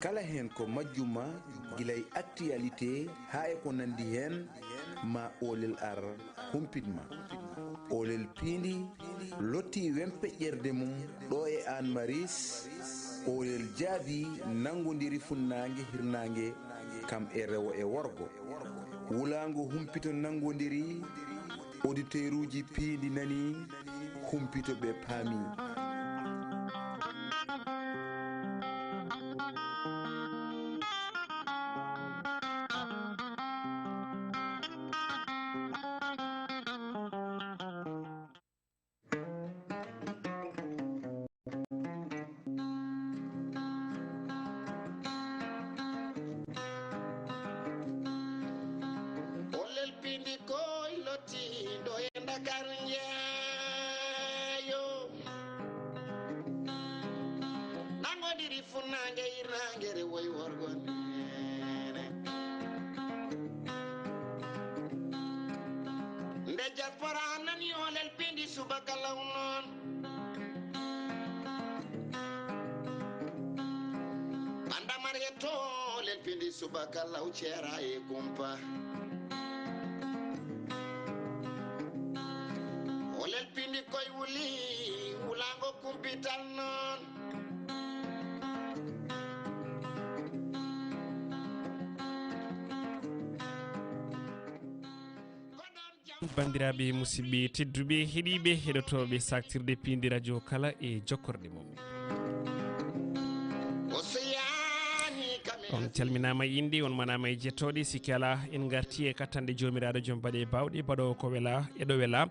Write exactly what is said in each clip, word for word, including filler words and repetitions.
Kala heen ko majjuma, gila e actualité haa e ko nanndi heen, ma Oolel ar humpit ma. Oolel Piindi lottii wempeƴƴerde mum ɗo e Aan Maris. Oolel jaabii nanngondiri funnaange hirnaange kam e rewo e worgo. Wulaango humpito nanngondiri, oditeeruuji Piindi nanii, humpito ɓe paamii. Oolel Piindi koy lottiiɗo e Ndakaaru njeeyo. Nanngondiri funnaange hirnaange rewo e worgo neene. Nde diaspora nani Oolel Piindi subaka law noon. Banda Mariyetto Oolel Piindi subaka law ceera e kumpa. Oolel Piindi koy wuli, wulaango kumpital noon. Banndiraaɓe, musidɓe tedduɓe, heɗiiɓe, heɗotooɓe saktirde Piindi Radio kala e jokkorɗe mum. On calminaama e innde, on manaama e jettooɗe, sikke alaa, en ngartii e kattanɗe Joomiraaɗo Joom baɗe baawɗe, baɗoowo ko welaa, e ɗo welaa,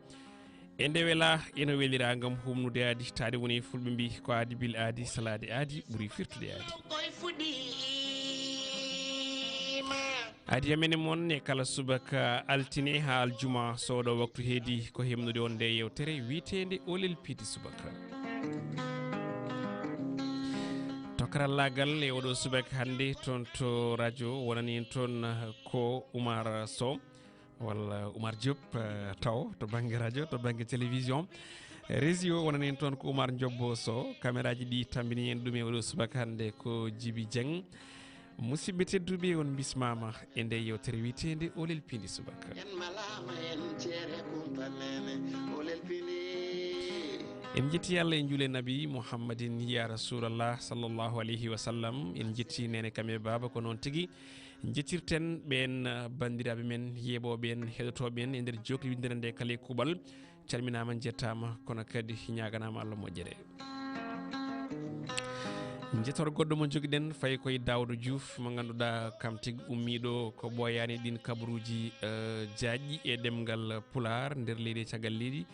e nde welaa, eno welira ngam humnude aadi, taade woni fulɓe mbii, ko aadi bil aadi, salaade aadi, ɓuri firtude aadi. Aadi amen e mon e kala subaka altine haa aljuma, so oɗo waktu heedi ko hemnude on nde yewtere wiyeteende Oolel Piindi Subaka. To karallaagal e oɗo subaka hannde toon to radio wonani en toon ko Oumar Sow, walla Oumar Diop, eh, taw to bannge radio, to bannge télévision. Régie o wonani en toon ko Oumar Diop Sow, caméraji ɗi tambini en ɗum e oɗo subaka hannde ko Djiby Dieng. Musidɓe tedduɓe, on bismaama e nde yewtere wiyeteende Oolel Piindi Subaka. En malaama en ceere kumpa neene, Oolel Piindi. En njetti Allah e njuule Nabi Muhammadin ya Rasulallah sallallahu alayhi wa sallam. En njetti neene kam e baaba ko noon tigi. Njettirten ɓeen, uh, banndiraaɓe men yeeɓooɓe en, heɗotooɓe en e nder jookli winndere nde kala e kuuɓal. Calminaama, njettaama, kono kadi ñaaganaama Allah moƴƴere. Njettoor goɗɗo mo njogiɗen fayi koye Daawda Juuf, mo ngannduɗaa kam tigi ummiiɗo ko ɓooyaani ɗiin kabaruuji, eh, jaajɗi e ɗemngal Pulaar nder leydi e caggal leydi.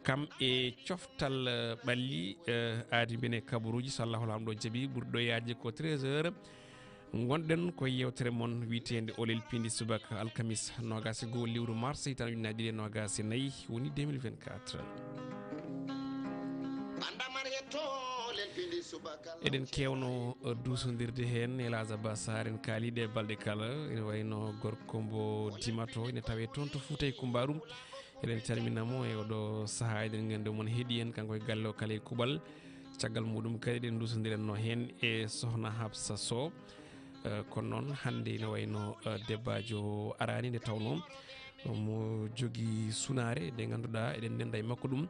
Kam e coftal, eh, ɓalli, eh, aadi mbene kabaruuji, so Allahu Laamɗo jaɓi, ɓurɗo yaajde ko treize heures. Ngonɗen ko yewtere mon wiyeteende Oolel Piindi Subaka, alkamis noogaas e goo lewru mars, hitaande ujunnaji ɗiɗi e noogaas e nayi, woni deux mille vingt-quatre. Eɗen keewno, eh, duusondirde heen e El Hadj Abbas Sarr, en kaaliiɗo e balɗe kala, ene wayno gorko mbo Dimato, ene tawee toon to Fuuta e Kumbaaru. Eɗen calmina mo e oɗo sahaa, eɗen nganndi mon heɗii en, kanko e galle o kala e kuuɓal. Caggal muɗum kadi eɗen nduusondiranno heen e Sohna Hafsa Sow. Eh, kono noon hannde ene wayno, eh, debbaajo araani nde tawnoo mo jogii sunaare nde ngannduɗaa eɗen ndennda e makko ɗum.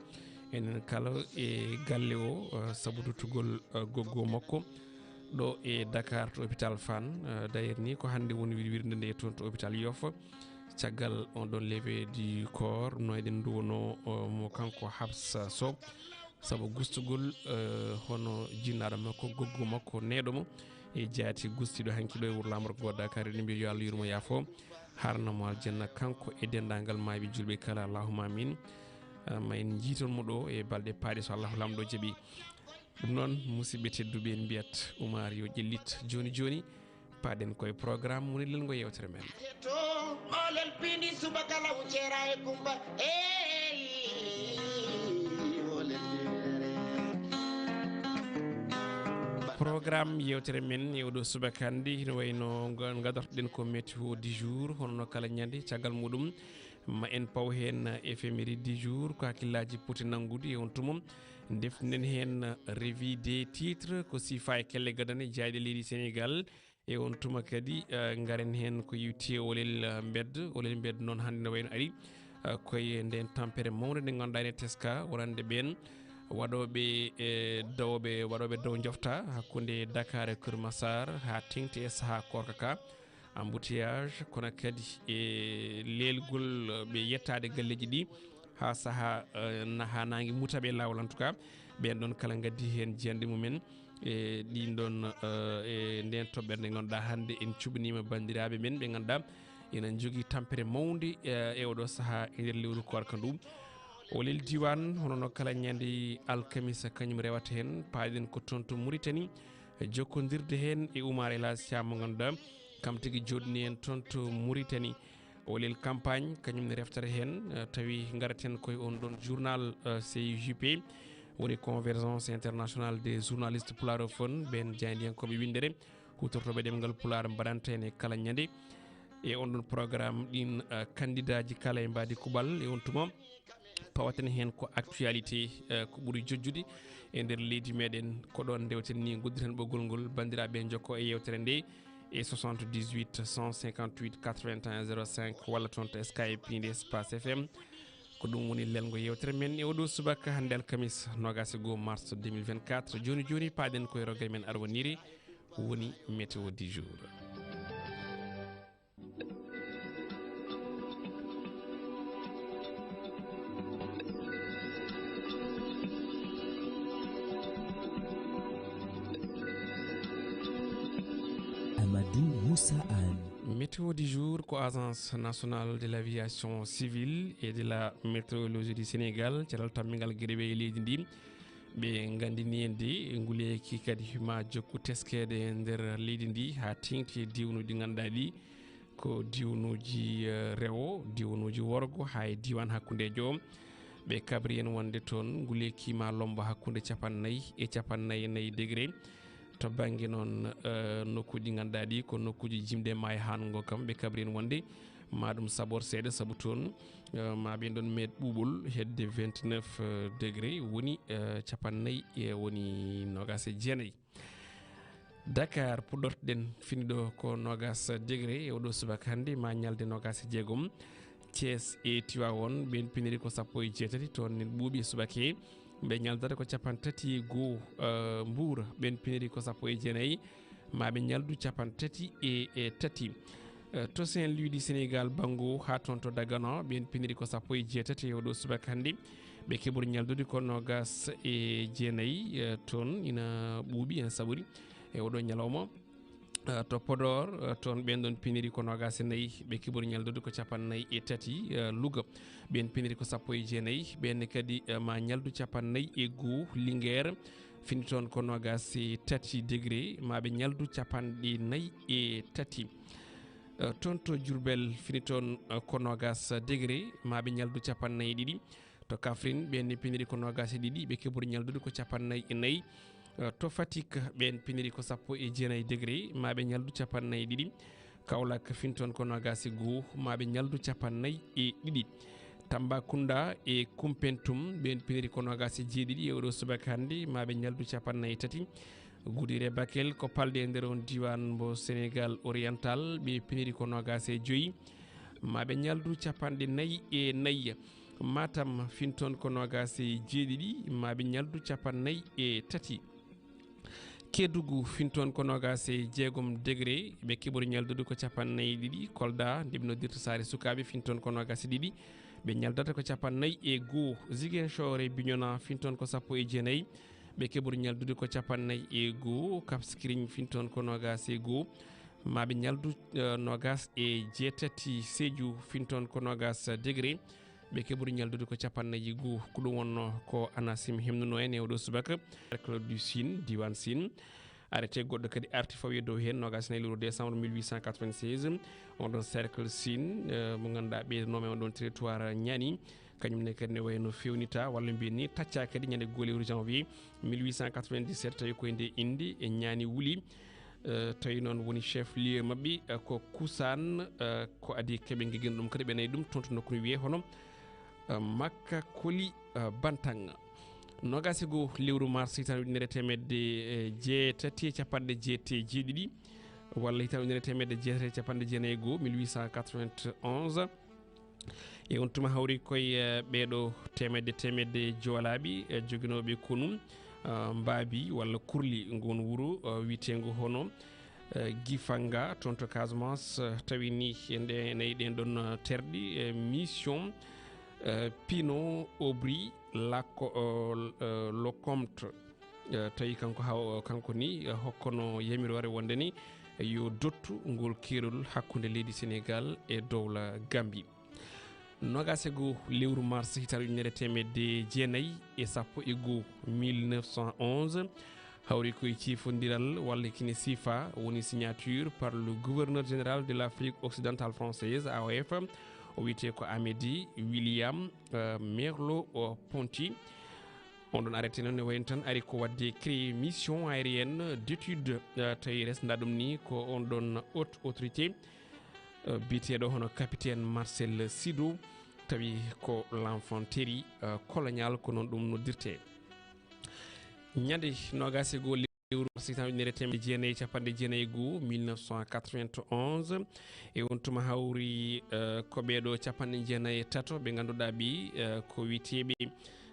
Enen kala e galle o, eh, sabu duttugol, eh, goggo makko ɗo e Dakar to hôpital Fann. Eh, d'ailleurs ni ko hannde woni wir-, wirnde nde toon to hôpital Yoff. Caggal on ɗon levée du corps, no eɗen nduwonoo, eh, mo kanko Hafsa Sow. Sabu gustugol, eh, hono jinnaaɗo makko, goggo makko, neeɗo mo, e jaati gustiiɗo hanki ɗo e wuro Laamorgo Dakar, eɗen mbiya yo Allah yurmo yaafo, harna mo aljanna, kanko e denndaangal maayɓe juulɓe kala, allahumma amin. Eh, ma en njiiton mo ɗo e balɗe paaɗe so Allahu Laamɗo jaɓi. Ɗum noon, musidɓe tedduɓe, en mbiyat Oumar yo ƴellit jooni jooni. Paaɗen koye programme woni lelngo yewtere men. To Oolel Piindi subaka law ceera e kumpa. Eey, Oolel Piindi. Programme yewtere men e oɗo subaka hannde, hino wayno nga-, ngadortoɗen ko météo du jour, hono no kala ñande, caggal muɗum Ma en paw heen, eh, éphéméride du jour, ko hakkillaaji poti nanngude e on tuma. Ndefnen heen, eh, revue des titres, ko sifa e kelle gadane jayɗe leydi Sénégal. E on tuma kadi, eh, ngaren heen ko yewti e olel, eh, mbedda. Olel mbedda noon hannde no wayno ari, eh, koye nden tampere mawnde nde ngannduɗaa ene teska wonande ɓeen waɗooɓe, eh, dawɓe, waɗooɓe daw njofta hakkunde Dakar e Keur Massar haa teŋti e sahaa koorka ka. Embouteillage, kono kadi e leelgol, eh, ɓe yettaade galleeji ɗi haa sahaa, eh, na-, haa naange muta ɓe laawol. En tout cas, ɓeen ɗoon kala ngaddi heen jiyannde mumen e ɗiin ɗoon, eh, e ndeen toɓɓere nde ngannduɗaa hannde en cuɓaniima banndiraaɓe men ɓe ngannduɗaa ina njogii tampere mawnde, eh, e oɗo sahaa e nder lewru koorka ndu. Olel diiwaan, hono no kala ñande alkamisa, kañum rewata heen. Paaɗen ko toon to Mauritanie, jokkondirde heen e Oumar El Hadj Thiam mo ngannduɗaa kam tigi jooɗni en toon to Mauritanie. Olel campagne, kañum ne reftata heen, eh, tawi ngaraten koye on ɗon journal, eh, C I J P, woni Convergence Internationale des Journalistes Pularofone, ɓeen jaayndiyankooɓe winndere, huutortooɓe ɗemngal Pulaar mbaɗanta en e kala ñande. E on ɗon programme ɗin, eh, kandidaaji kala e mbaadi kuɓal e on tuma. Pawaten heen ko actualité, eh, ko ɓuri jojjude e nder leydi meɗen. Ko ɗon ndewten ni, gudditen ɓoggol ngol, banndiraaɓe njokko e yewtere nde e soixante-dix-huit cent cinquante-huit quatre-vingt-un zéro cinq walla toon to Skype inde Espace F M. Ko ɗum woni lelngo yewtere men e oɗo subaka hannde alkamis noogaas e goo mars deux mille vingt-quatre. Jooni jooni paaɗen koye rogere men arwaniire woni météo du jour. Amadou Moussa Anne. Météo du jour ko Agence Nationale de l'Aviation Civile et de la Météorologie du Sénégal, caral tammingal geɗe e leydi ndi. Ɓe nganndini en de nguleeki kadi ma jokku teskeede e nder leydi ndi haa teeŋti e diwnuuji ɗi ngannduɗaa ɗi ko diwnuuji, eh, rewo, diwnuuji worgo, haa e diiwaan hakkundeejo. Ɓe kabri en wonde toon nguleeki ma lombo hakkunde capannayyi e capannayyi e nayi degré. To bannge noon, eh, nokkuuji ɗi ngannduɗaa ɗi ko nokkuuji jimɗi e maayo haango kam, ɓe kabri en wonde ma ɗum saɓor seeɗa, sabu toon, eh, ma ɓe ɗon meeɗ ɓuuɓol hedde vingt-neuf, eh, degré, woni, eh, capannayyi e woni noogaas e jeenayi. Dakar, puɗɗortoɗen fini ɗo ko noogaas degré e oɗo subaka hannde, ma ñalde noogaas e jeegom. Thiès e Tivaouane, ɓeen piniri ko sappo e jeetati, toon nen ɓuuɓi e subaka he. Ɓe ñaldata ko cappanɗe tati e goo, eh, Mbuur, ɓeen piniri ko sappo e jeenayi, ma ɓe ñaldu cappanɗe tati e, e tati. Eh, to Saint-Louis du Sénégal, banngo haa toon to Dagana, ɓeen piniri ko sappo e jeetati e oɗo subaka hannde. Ɓe keɓori ñaldude ko noogaas e jeenayi, eh, toon ina ɓuuɓi, en saɓori e oɗo ñalawma. Eh, to Podor, eh, toon ɓeen ɗoon piniri ko noogaas e nayi, ɓe keɓori ñaldude ko cappanɗe nayi e tati, eh, Louga. Ɓeen piniri ko sappo e jeenayi, ɓeen ne kadi, eh, ma ñaldu cappanɗe nayi e goo Linguère. Fini toon ko noogaas e tati degré, ma ɓe ñaldu cappanɗe nayi e tati. Eh, toon to Diourbel fini toon, eh, ko noogaas degré, ma ɓe ñaldu cappanɗe nayi e ɗiɗi. To Kaffrine, ɓeen ne piniri ko noogaas e ɗiɗi, ɓe keɓori ñaldude ko cappanɗe nayi e nayi. Eh, to Fatick, ɓeen piniri ko sappo e jeenayi degré, ma ɓe ñaldu cappanɗe nayi e ɗiɗi. Kaolack fini toon ko noogaas e goo, ma ɓe ñaldu cappanɗe nayi e ɗiɗi. Tambacounda e Koumpentoum, ɓeen piniri ko noogaas e jeeɗiɗi e oɗo subaka hannde, ma ɓe ñaldu cappanɗe nayi e tati. Goudiry e Bakel ko palɗe e nder on diiwaan mbo Sénégal oriental, ɓe piniri ko noogaas e joyi, ma ɓe ñaldu cappanɗe nayi e nayi. Matam fini toon ko noogaas e jeeɗiɗi, ma ɓe ñaldu cappanɗe nayi e tati. Kédougou fini toon ko noogaas e jeegom degré, ɓe keɓori ñaldude ko cappanɗe nayi e ɗiɗi. Kolda, nde ɓe noddirta saare sukaaɓe, fini toon ko noogaas e ɗiɗi, ɓe ñaldata ko cappanɗe nayi e goo. Ziguinchor e Bignona fini toon ko sappo e jeenayi, ɓe keɓori ñaldude ko cappanɗe nayi e goo. Cap Skirring fini toon ko noogaas e goo, ma ɓe ñaldu, eh, noogaas e jeetati. Sédhiou fini toon ko noogaas degré, ɓe keɓori ñaldude ko cappanɗe nayi e goo. Ko ɗum wonnoo ko ANACIM himnuno en e oɗo subaka. Cercle du Sine, diiwaan Sine. Arrêté goɗɗo kadi arti fawi e dow heen, noogaas e nayi lewru décembre mille huit cent quatre-vingt-seize. On ɗon cercle Sine, eh, mo ngannduɗaa ɓeydanoo men on ɗon territoire Niani. Kañum ne kadi ne wayno fewnita, walla mbiyen ni tacca kadi ñande goo lewru janvier mille huit cent quatre-vingt-dix-sept, tawi koye nde inde e Niani wuli. Eh, tawi noon woni chef lieu maɓɓe, eh, ko Kusan, eh, ko adi keɓe ngegin ɗum kadi ɓe nayi ɗum toon to nokku no wiyee hono, eh, Makka Koli, eh, Bantang. Noogaas e goo lewru mars hitaande ujunere teemedde, eh, jeetati e capanɗe jeetati e jeeɗiɗi, walla hitaande ujunere teemedde jeetati e capanɗe jeenayi e goo, mille huit cent quatre-vingt-onze. E on tuma hawri koye, eh, ɓeeɗo teemedde, teemedde joolaaɓe, eh, joginooɓe konu, eh, mbaabi walla kurli ngoon wuro, eh, wiyeteengo hono, eh, Gifanga, toon to Casamance, eh, tawi ni e nde, nayi ɗeen ɗoon, eh, terɗi, eh, mission, eh, Pino Aubry Lako-, eh, eh, Lecomte. Eh, tawi kanko haw-, kanko ni, eh, hokkono yamiroore wonde ni, eh, yo dottu ngol keerol hakkunde leydi Senegal e dowla Gambie. Noogaas e goo lewru mars hitaande ujunere teemedde jeenayi e sappo e goo, mille neuf cent onze, hawri koye ciifondiral walla kine siifa woni signature par le gouverneur général de l'Afrique occidentale française, A O F, o wiyetee ko Amedy William, eh, Merleau-Ponty. On ɗon arrêté noon ne wayno tan ari ko waɗde créer mission aérienne d'étude, eh, tawi resnda ɗum ni ko on ɗon haute autorité, eh, biyeteeɗo hono capitaine Marcel Sido, tawi ko l'infanterie, eh, coloniale ko noon ɗum noddirtee. Ñande noogaas e goo lewru mars hitaande ujunere teemedde jeenayi e capanɗe jeenayi e goo, mille neuf cent quatre-vingt-onze, e on tuma hawri, eh, ko ɓeeɗo capanɗe jeenayi e tato ɓe ngannduɗaa ɓe, eh, ko wiyeteeɓe,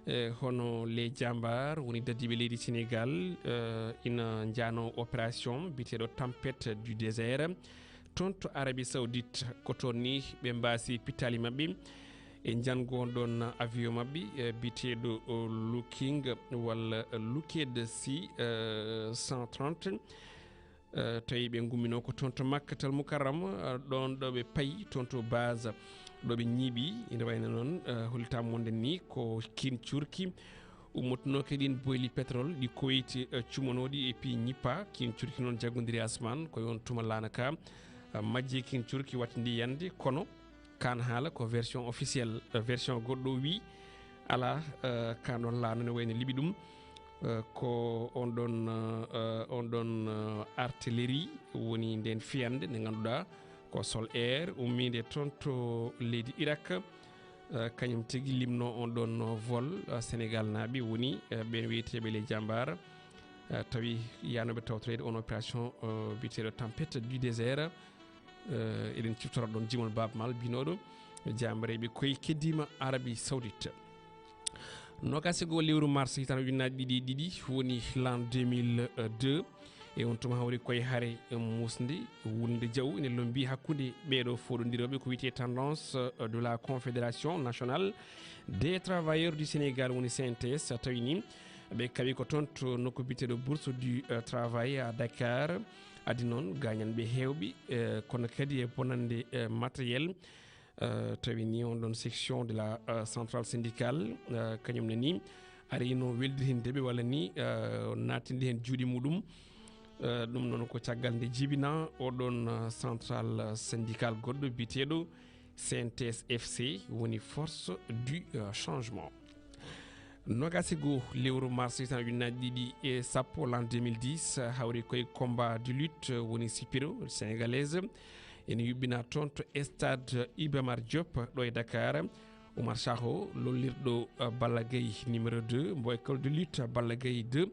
eh, hono les Jambar woni dadiiɓe leydi Senegal, eh, ina njaano opération biyeteeɗo Tempête du Désert. Toon to Arabie Saoudite, ko toon ni ɓe mbaasi pittaali maɓɓe e njanngo on ɗoon avion maɓɓe, eh, biyeteeɗo, o, Looking walla Lockheed C, eh, cent trente. Eh, tawi ɓe ngumminoo ko toon to Makkatal Mukarram, eh, ɗoon ɗo ɓe payi, toon to base ɗo ɓe ñiiɓi. Ina wayno noon, eh, hollitaama wonde ni ko kiin curki ummotonooki ɗiin boyli pétrole ɗi Koweït, eh, cumanooɗi e piyi ñippa. Kiin curki noon jaggondiri asmaan, ko e on tuma laana ka, eh, majji kiin curki wattindi yande, kono kaan haala ko version officielle, eh, version goɗɗo wii alaa, eh, kaan ɗoon laana ne wayno liɓi ɗum, eh, ko on ɗoon, eh, on ɗoon, eh, artillerie woni ndeen fiyande nde ngannduɗaa ko Sol Air ummiinde toon to leydi Irak. Eh, kañum tigi limno on ɗoon vol, eh, Senegal naaɓe woni, eh, ɓeen wiyeteeɓe les Jambar, eh, tawi yaanooɓe tawtoreede on opération, eh, biyeteeɗo Tempête du Désert. Eh, eɗen ciftora ɗoon jimol Baaba Maal binooɗo jaambareeɓe koye keddiima Arabie Saoudite. Noogaas e goo lewru mars hitaande ujunnaaje ɗiɗi e ɗiɗi woni l'an deux mille deux. E on tuma hawri koye hare musnde wulnde jaw ene lombii hakkunde ɓeeɗo fooɗondirooɓe ko wiyetee Tendance, euh, de la Confédération Nationale des Travailleurs du Sénégal woni C N T S, tawi ni ɓe kawi ko toon to nokku biyeteeɗo Bourse du, euh, Travail à Dakar. Adi noon gaañanɓe heewɓe, euh, kono kadi e bonannde, euh, matériel. Euh, tawi ni on ɗoon section de la, euh, centrale syndicale, euh, kañum ne ni arino weldirinde ɓe walla ni, euh, naatinde heen juuɗe muɗum. Euh, ɗum noon ko caggal nde jibina oɗon, euh, centrale syndicale goɗɗo biyeteeɗo C N T S F C woni Force du, euh, Changement. Noogaas e goo lewru mars hitaande ujunnaaje ɗiɗi e sappo, l'an deux mille dix, hawri koye combat de lutte woni Sipiro sénégalaise. Ene yuɓɓina toon to stade Iba Mar Diop ɗo e Dakar. Oumar Sakho, lollirɗo, uh, Balla Gaye numéro deux, mbo école de lutte Balla Gaye deux,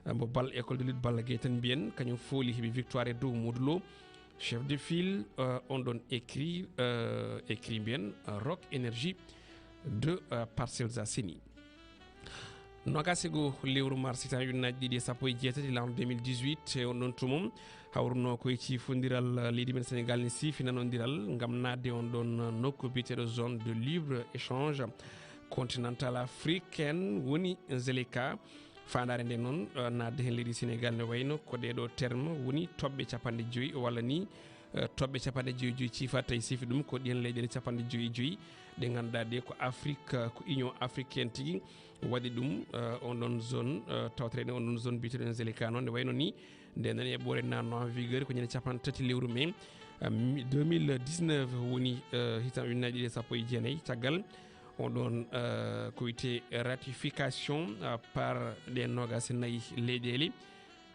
uh, mbo bal école de lutte Balla Gaye tan mbiyen, kañum fooli heɓi victoire e dow Modou Lo. Chef de file, uh, on ɗoon écrit, uh, écrit mbiyen, uh, Rock Énergie de, uh, Parcelles Assainies. Noogaas e goo lewru mars hitaande ujunnaaje ɗiɗi e sappo e jeetati, l'an deux mille dix-huit, e on ɗoon tuma hawruno koye ciifondiral leydi men Senegal ne siifi nanondiral ngam naatde on ɗoon nokku biyeteeɗo zone de libre échange continentale africaine woni Zeleka. Faandaare nde noon, eh, naatde heen leydi Senegal ne wayno ko ɗeeɗo terme woni toɓɓe capanɗe joyi walla ni, eh, toɓɓe capanɗe joyi joyi ciifa tawi siifi ɗum ko ɗiyen leyɗeele capanɗe joyi joyi ɗe ngannduɗaa ɗe ko Afrique, eh, ko Union africaine tigi waɗi ɗum, eh, on ɗoon zone, eh, tawtoreede on ɗoon zone biyeteeɗo en Zeleka noon ne wayno ni nde nani e ɓoore naatno en vigueur ko ñande capanɗe tati lewru mai, eh, mi-, deux mille dix-neuf woni, eh, hitaande ujunnaaje ɗiɗi e sappo e jeenayi caggal on ɗoon, eh, ko wiyetee ratification, eh, par ɗe noogaas e nayi leyɗeele.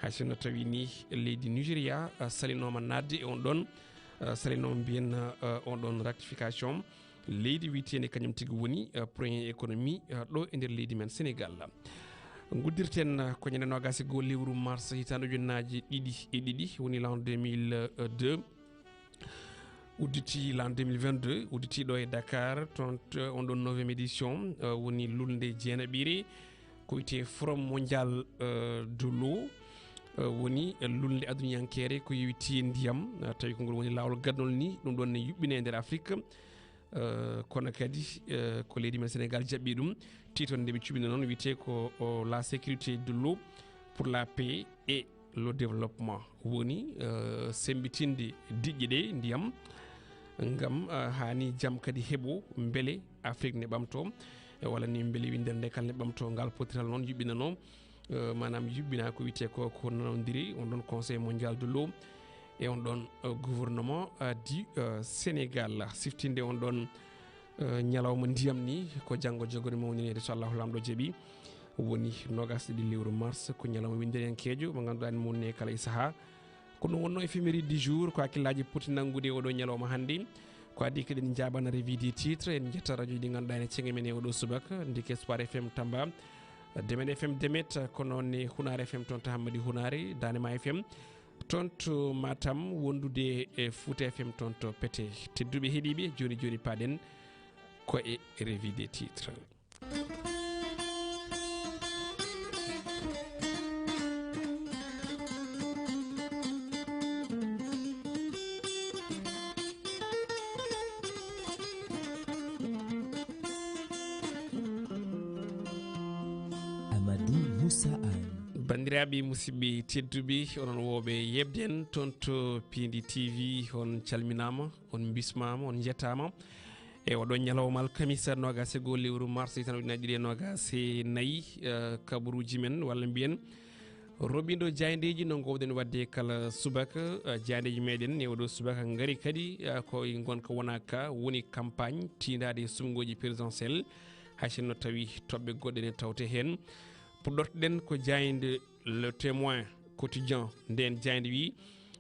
Hay sinno tawi ni leydi Nigeria, eh, salinooma naatde e on ɗon, eh, salinooma mbiyen, eh, on ɗon ratification leydi wiyeteende kañum tigi woni, eh, première économie, eh, ɗo e nder leydi men Sénégal. Nguddirten, eh, ko ñande noogaas e goo lewru mars hitaande ujunnaaji ɗiɗi e ɗiɗi, woni l'an deux mille deux. Udditi l'an deux mille vingt-deux, udditi ɗo e Dakar, toon to on ɗon neuvième édition, eh, woni lulnde jeenaɓiire, ko wiyetee Forum Mondial, eh, de l'eau, eh, woni lulnde aduniyankeere ko yowiti ndiyam, eh, tawi ko ngol woni laawol gadnol ni, ɗum ɗon ne yuɓɓine e nder Afrique. Eh, kono kadi, eh, ko leydi men Sénégal jaɓɓi ɗum. Titre nde ɓe cuɓino noon wiyetee ko, o, la sécurité de l'eau pour la paix et le développement. Woni, eh, semmbitinde diƴƴe ɗe ndiyam ngam, eh, haa ni jam kadi heɓo mbele Afrique ne ɓamto, eh, walla ni mbele winndere nde kala ne ɓamto. Ngal potiral noon yuɓɓinanoo, eh, maanaam yuɓɓina ko wiyetee ko, ko nanondiri on ɗon Conseil Mondial de l'eau e on ɗon, eh, gouvernement, eh, du, eh, Sénégal. Siftinde on ɗon, eh, ñalawma ndiyam ni ko janngo jogori mawninede so Allahu Laamɗo jaɓi. Woni noogaas e ɗiɗi lewru mars, ko ñalawma winnderiyankeejo mo ngannduɗaa ne mawni e kala e sahaa. Ko ɗum wonnoo éphéméride du jour, ko hakkillaaji poti nanngude e oɗo ñalawma hannde. Ko adii keɗen njaabana revue des titres, en njetta radio ɗi ngannduɗaa ene ceŋe men e oɗo subaka, ndeke Espoir F M Tamba, Demet F M Demet, ko noon ne Hunaare F M toon to Hammadi Hunaare, Daande Ma F M toon to Matam, wondude e Fuuta F M toon to Pete. Tedduɓe heɗiiɓe, jooni jooni paaɗen ko e revue des titres. Amadou Moussa Anne. Banndiraaɓe, musidɓe tedduɓe, onon wooɓe yeɓden toon to Piindi T V, on calminaama, on mbismaama, on njettaama. E oɗo ñalawma alkamisa, noogaas e goo lewru mars, hitaande ujunaaji ɗiɗi e noogaas e nayi, eh, kabaruuji men, walla mbiyen roɓindo jaayndeeji no ngoowɗen waɗde kala subaka, eh, jaayndeeji meɗen e oɗo subaka ngari kadi, eh, ko e ngonka wona ka woni campagne tiindaade e sumngooji présidentielle, hay sinno tawi toɓɓe goɗɗe ne tawte heen. Puɗɗortoɗen ko jaaynde Le Témoin Quotidien. Ndeen jaaynde wi,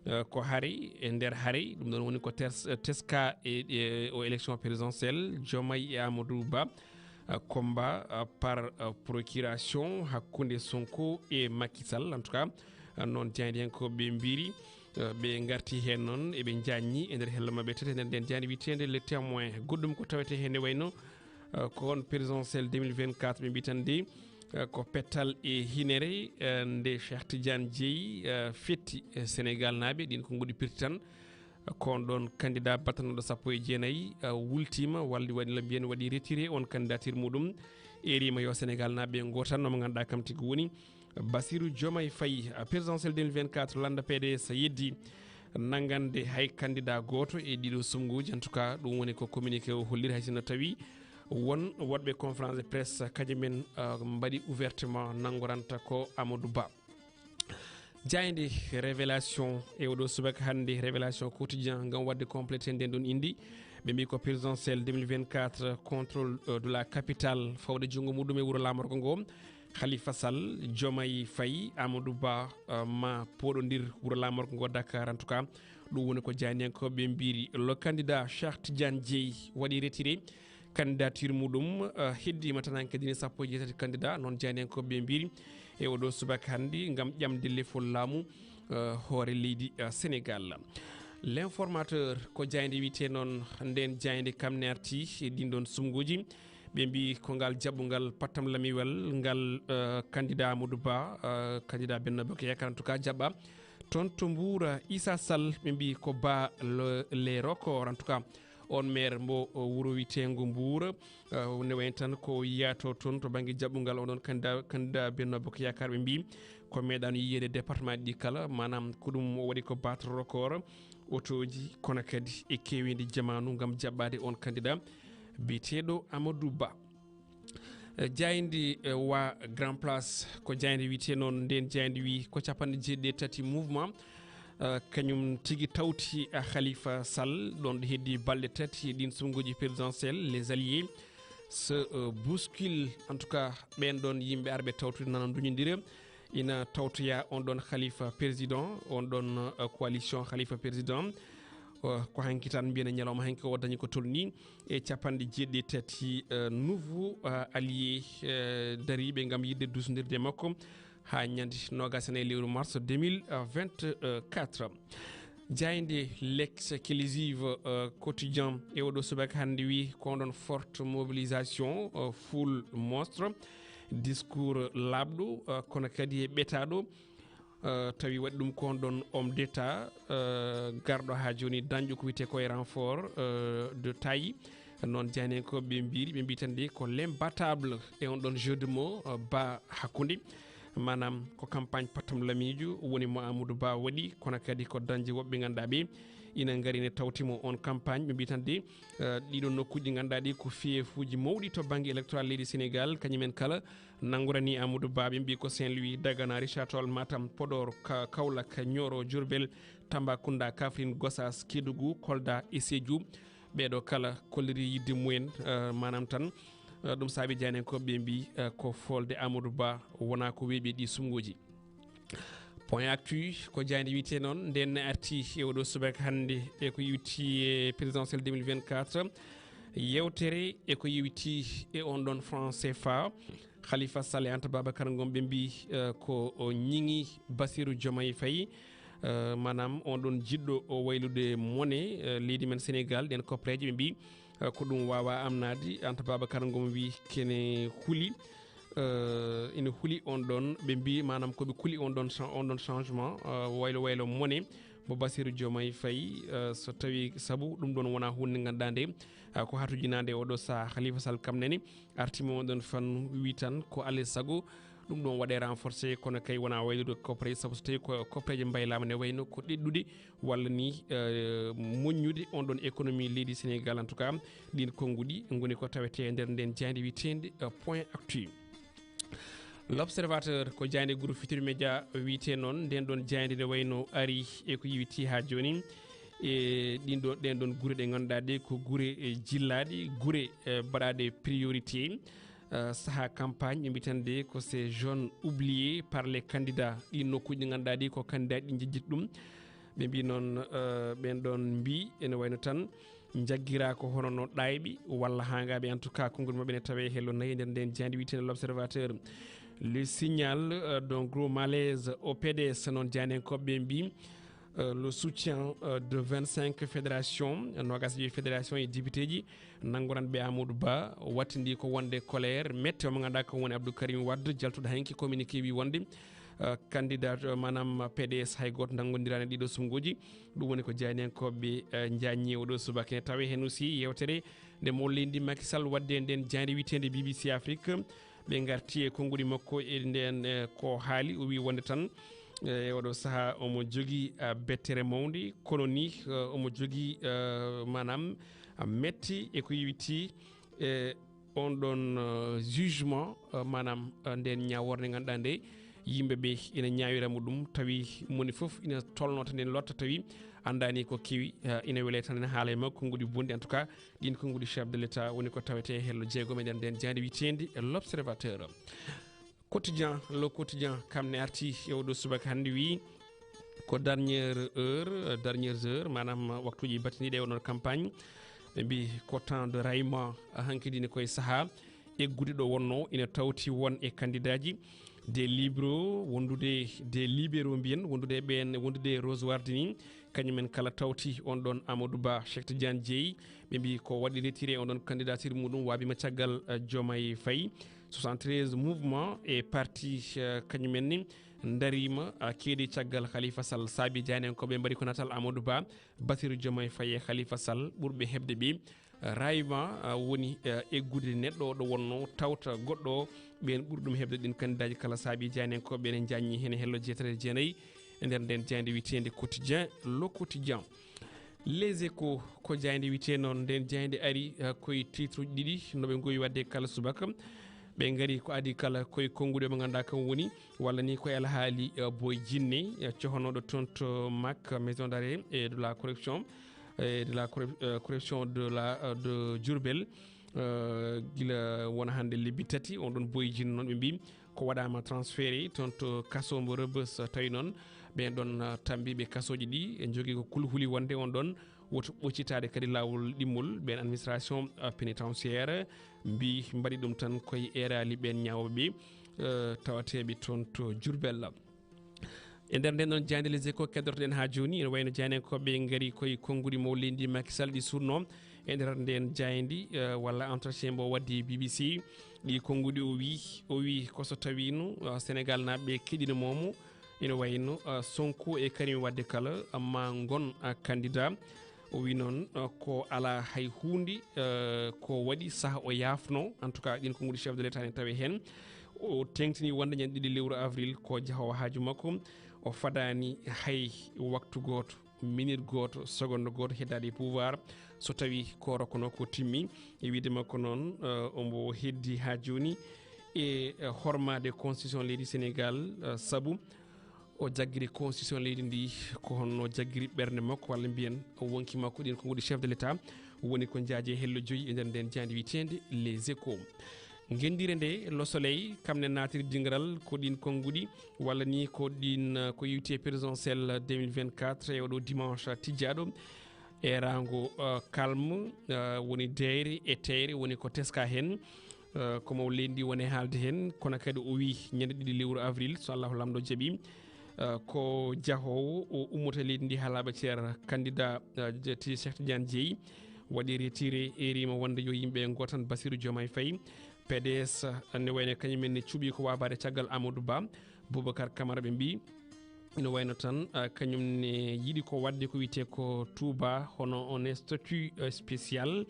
eh, ko hari e nder hari, ɗum ɗon woni ko ters-, eh, teska e, e o élection présidentielle, Diomaye e Amadou Ba, eh, combat, eh, par, eh, procuration hakkunde Sonko e Macky Sall. En tout cas, eh, noon jaayndiyankooɓe ɓe mbiiri, eh, ɓe ngarti heen noon, eɓe njaajni e nder hello maɓɓe tati, e nder ndeen jaaynde wiyeteende Le Témoin. Goɗɗum ko tawetee heen ne wayno, eh, ko on présidentielle deux mille vingt-quatre ɓe mbiyi tan de, eh, ko pettal e hinere, eh, nde Cheikh Tidiane Dièye, eh, fetti, eh, Sénégal naaɓe, ɗin ko nguɗi pirti tan. Ko on ɗon candidat battanɗo sappo e jeenayi, eh, wultiima, walli waɗi, mbiyen waɗi retiré on candidature muɗum, eriima yo Sénégal naaɓe ngootan no mo ngannduɗaa kam tigi woni Bassirou Diomaye Faye. Eh, présidentielle deux mille vingt-quatre, lannda P D S yeddi nanngande hay candidat gooto e ɗiɗo sumnguuji. En tout cas, ɗum woni ko communiqué o holliri, hay sinno tawi won waɗɓe conférence de presse, kañum en, eh, mbaɗi ouvertement nanngoranta ko Amadou Ba. Jaaynde Révélation e oɗo subaka hannde, Révélation Quotidien, ngam waɗde complété nden ɗon indi. Ɓe mbi ko présidentielle deux mille vingt-quatre, contrôle, euh, de la capitale, fawde junngo muɗum e wuro laamorgo ngo. Khalifa Sall, Diomaye Faye, Amadou Ba, euh, ma pooɗondir wuro laamorgo ngo Dakar. En tout cas, ɗum woni ko jaayndiyankooɓe ɓe mbiiri. Le candidat Cheikh Tidiane Dièye waɗi retiré candidature muɗum, eh, heddiima tan hankadi ne sappo e jeetati candidat, noon jaayndiyankooɓe ɓe mbiiri e oɗo subaka hannde ngam ƴamde lefol laamu, eh, hoore leydi, eh, Sénégal. L'Informateur ko jaaynde wiyetee noon, ndeen jaaynde kam ne arti e ɗin ɗon sumnguuji. Ɓe mbiyi ko ngal jaɓɓungal pattam lamiwal ngal, eh, candidat Amadou Ba, eh, candidat Benno Bokk Yaakaar, en tout cas, jaɓɓa. Toon to Mbuur, Issa Sall, ɓe mbiyi ko Ba le, les records, en tout cas, on maire mbo, o, wuro wiyeteengo Mbuur, eh, ne wayi tan ko yiyaato toon to bannge jaɓɓungal oɗon candidat, candidat Benno Bokk Yaakaar, ɓe mbiyi ko meeɗaano yiyeede département ɗi kala, maanaam ko ɗum o waɗi ko battre record, otooji, kono kadi e keeweendi jamaanu ngam jaɓɓaade on candidat biyeteeɗo Amadou Ba. Eh, jaaynde, eh, wa Grand Place, ko jaaynde wiyetee noon, ndeen jaaynde wi ko capanɗe jeeɗiɗi e tati mouvement, eh, kañum tigi tawti, eh, Khalifa Sall, ɗoon ɗo heddi balɗe tati e ɗiin sumnguuji présidentielle, les alliés se, eh, bousculent, en tout cas, ɓeen ɗoon yimɓe arɓe tawtude nana nduñondira. ina tawtoya on ɗon khalifa président, on ɗon uh, coalition khalifa président. Uh, ko hanki tan mbiyana ñalawma hanki o dañi ko tolni e capanɗe jeeɗiɗi tati uh, nouveau uh, allié uh, dariɓe ngam yidde dusondirde makko ha ñande nogas e nayi lewru mars deux mille vingt-quatre. Jaaynde L'exclusive uh, quotidien e oɗo subaka hannde wi ko on ɗon forte mobilisation uh, full monstre, discours laaɓɗo uh, kono kadi e ɓetaɗo uh, tawi waɗi ɗum ko on ɗon homme d'état uh, garɗo ha joni dañƴo ko wiyete ko e renfort uh, de taille. Noon jaaynankoɓe ɓe mbiiri ɓe mbi tan de ko l'imbattable e on ɗon jeu de mots uh, ba hakkunde, manam ko campagne pattam lamijo woni mo Amadou Ba waɗi, kono kadi ko dañde woɓɓe ganduɗa ɓe ina ngari ne tawtimo on campagne. Ɓe mbi tan de uh, ɗiɗon nokkuji ganduɗa ɗi ko fiyefuji mawɗi to banggue électoral leydi Sénégal, kañumen kala nangurani Amadou Ba. Ɓe mbi ko Saint Louis, Dagana, Richard Toll, Matam, Podor, Ka- Kaolack, Nioro, Diourbel, Tambacounda, Kaffrine, Gossas, Kédougou, Kolda e Sédhiou. Ɓeɗo kala kolliri yidde mumen uh, manam tan uh, ɗum saabi jaaynankoɓe ɓe mbi uh, ko folde Amadou Ba wona ko weeɓi ɗi sunnguji. Point actu ko jaaynde wiyete noon nden ne arti e oɗo subaka hannde e ko yewti e présidentiel deux mille vingt-quatre, yewtere e ko yewti e on ɗon franc C F A. Khalifa Sall e Anta Babacar Ngom ɓe mbi uh, ko o ñiŋi Bassirou Diomaye Faye uh, manam on ɗon jiɗɗo o waylude mone uh, leydi men Sénégal. Ɗen koppareje ɓe mbi uh, ko ɗum wawa amnade. Anta Babacar Ngom wi kene huli uh, ina huli on ɗon ɓe mbi manam koɓe kuli on ɗon cha- on ɗon changement uh, waylo waylo mone mo Bassirou Diomaye Faye uh, so tawi sabu ɗum ɗon wona hunde ganduɗa nde uh, ko hatujinade oɗo saha. Khalifa Sall kam nani artimo on ɗon fan wi tan ko alay sago ɗum ɗon waɗe renforcé kono kay wona waylude copré sabu so tawi ko copreje mbaylama ne wayno ko ɗeɗɗude walla ni uh, moññude on ɗon économie leydi Sénégal. En tout cas ɗin konnguɗi goni ko tawete e nder nden jaaynde wiyetende uh, point actu. L'observateur ko jaaynde groupe Futur Média wiyete noon nden ɗon jaaynde nde wayno ari e ko yewti ha joni e ɗin ɗon ɗen ɗon gure ɗe ganduɗa ɗe ko gure e jillaɗe gure e baɗaɗe priorité. Uh, saha campagne ɓe mbitande ko ces jeunes oubliés par les candidats. Ɗin nokkuji ɗi ganduɗa ɗi ko candidat ɗi jejjiti ɗum. Ɓe mbi noon uh, ɓen ɗon mbi ene wayno tan jaggira ko hono no ɗayɓe walla hangaɓe. En tout cas konngol maɓɓe ne tawe hello nayi nder nden jaaynde wiyetende L'Observateur. Le Signal uh, d'un gros malaise au P D S, noon jaaynankoɓe ɓe mbi uh, le soutien uh, de vingt-cinq fédérations, nogas e joyi fédération e député ji nanngoranɓe Amadou Ba wattindi ko wonde colère mette mo ganduɗa ko woni Abdou Karim Wade jaltuɗo hanki communiqué wi wonde uh, candidat uh, manam P D S hay goto nanngodirani ɗiɗo sunnguji. Ɗum woni ko jaaynankoɓe uh, jaññi oɗo subaka ne tawe hen aussi yewtere nde mo leydi Macky Sall wadde e nden jaaynde wiyetende B B C Afrique. Ɓe garti e konnguli makko e nden uh, ko haali o wi wonde tan e oɗo saha omo jogi uh, bettere mawde kono ni uh, omo jogi uh, manam uh, metti e ko yewti e on ɗon uh, jugement uh, manam uh, nden ñaworde ganduɗa nde yimɓe ɓe ina ñawira mo ɗum tawi moni foof ina tolno tan nden lotta tawi andani ko kewi uh, ina wele tan ene haala e makko konnguli bonɗi. En tout cas ɗin konnguli chef de l'état woni ko tawete hello jeegom e nder nden jaaynde wiyetende L'Observateur. Quotidien, Le Quotidien kam ne arti e oɗo subaka hannde wi ko dernière heure uh, dernières heures manam waktuji batiniɗe e onon campagne. Ɓe mbi ko temps de rayement uh, hankadi ne koye saaha eggude ɗo wonno ina tawti won e candidat ji des libéraux wondude des libéraux mbiyen wondude ɓen wondude e Rose Wardini. Kañumen kala tawti on ɗon Amadou Ba Cheikh Tidiane Dieye ɓe mbi ko waɗi retiré on ɗon candidature muɗum wabima caggal uh, Diomaye Faye. Soixante-treize mouvement e parti uh, kañumen ni darima uh, keedi caggal Khalifa Sall saabi jaaynankoɓe mbaɗi ko natal Amadou Ba Bassirou Diomaye Faye e Khalifa Sall ɓurɓe heɓde ɓe rayma uh, woni uh, eggude neɗɗo ɗo wonno tawta goɗɗo o. Ɓen ɓuri ɗum heɓde ɗin candidaji kala saabi jaaynankoɓe ene jaññi hen e hello jeetati e jeenayi e nder nden jaaynde wiyetende Quotidien, Le Quotidien. Les Échos ko jaaynde wiyete noon nden jaaynde ari uh, koye titre uji ɗiɗi no ɓe gowi wadde kala subaka. Ɓe ngari ko adi kala koye konnguɗi mo ganduɗa kam woni walla ni koye alhaali uh, Boy Jinne uh, cohonoɗo toon to Mac maison d'arrêt et de la correction et de la corruption de la uh, de Diourbel. Uh, gila wona hannde lebbi tati on ɗon Boy Jinne noon ɓe mbi ko waɗaama transféré toon to kaso mbo Rebeuss, tawi noon ɓeen ɗoon, uh, tambiiɓe kasooji ɗi e njogii ko kulhuli wonde on ɗoon woto ɓoccitaade kadi laawol ɗimmol. Ɓeen administration, uh, pénitentiaire mbi mbaɗi ɗum tan koye eeraali ɓeen ñaawooɓe, uh, tawateeɓe toon to Diourbel. E nder nden ɗon jaaynde Les Échos keddortoɗen haa jooni, ene wayno jaayndiyankooɓe ngari koye konnguɗi mo leydi Macky Sall ɗi suutnoo. E nder nden jaaynde, eh, walla entretien mbo waddi B B C, ɗi konnguɗi o wi, o wi ko so tawiino, eh, Sénégal naaɓe keɗino moomo, ene wayno, eh, Sonko e Karim Wade kala, amma ngon, eh, candidat. O wi noon, eh, ko alaa hay huunde, eh, ko waɗi saha o yaafno. En tout cas, ɗin konnguɗi chef de l'État ne tawe heen. O teŋtini wonde ñande ɗiɗi lewru avril ko jahoowo haaju makko. O fadaani hay waktu gooto, minute gooto, seconde gooto heddaade e pouvoir. So tawi ko rokkonoo ko timmi, e wiide makko noon, eh, omo heddi haa jooni e, eh, hormaade constitution leydi Sénégal, eh, sabu o jaggiri constitution leydi ndi ko honno jaggiri ɓernde makko, walla mbiyen wonki makko. Ɗin konnguɗi chef de l'État woni ko njaaje hello joyi e nder nden jaaynde wiyeteende Les Échos. Ngenndiire nde, Le Soleil, kam ne naatiri dingiral ko ɗin konnguɗi, walla ni ko ɗin, eh, ko yewti e présidentielle deux mille vingt-quatre e oɗo dimanche tijjaaɗo. Eeraango, eh, calme, eh, woni deeyre e teeyre woni ko teska heen. Eh, ko mo leydi ndi woni haalde heen, kono kadi o wi ñande ɗiɗi lewru avril, so Allahu Laamɗo jaɓi, eh, ko jahoowo o ummota leydi ndi haa laaɓa cer. Candidat, eh, je-, ti-, Cheikh Tidiane Dièye waɗi retiré, erima wonde yo yimɓe ngootan Bassirou Diomaye Faye. P D S, eh, ne wayno kañum en ne cuɓi ko waabaade caggal Amadou Ba, Boubacar Camara ɓe mbi. Ina wayno tan, ah, kañum ne yiɗi ko waɗde ko wiyetee ko Touba, hono on statut, eh, spécial.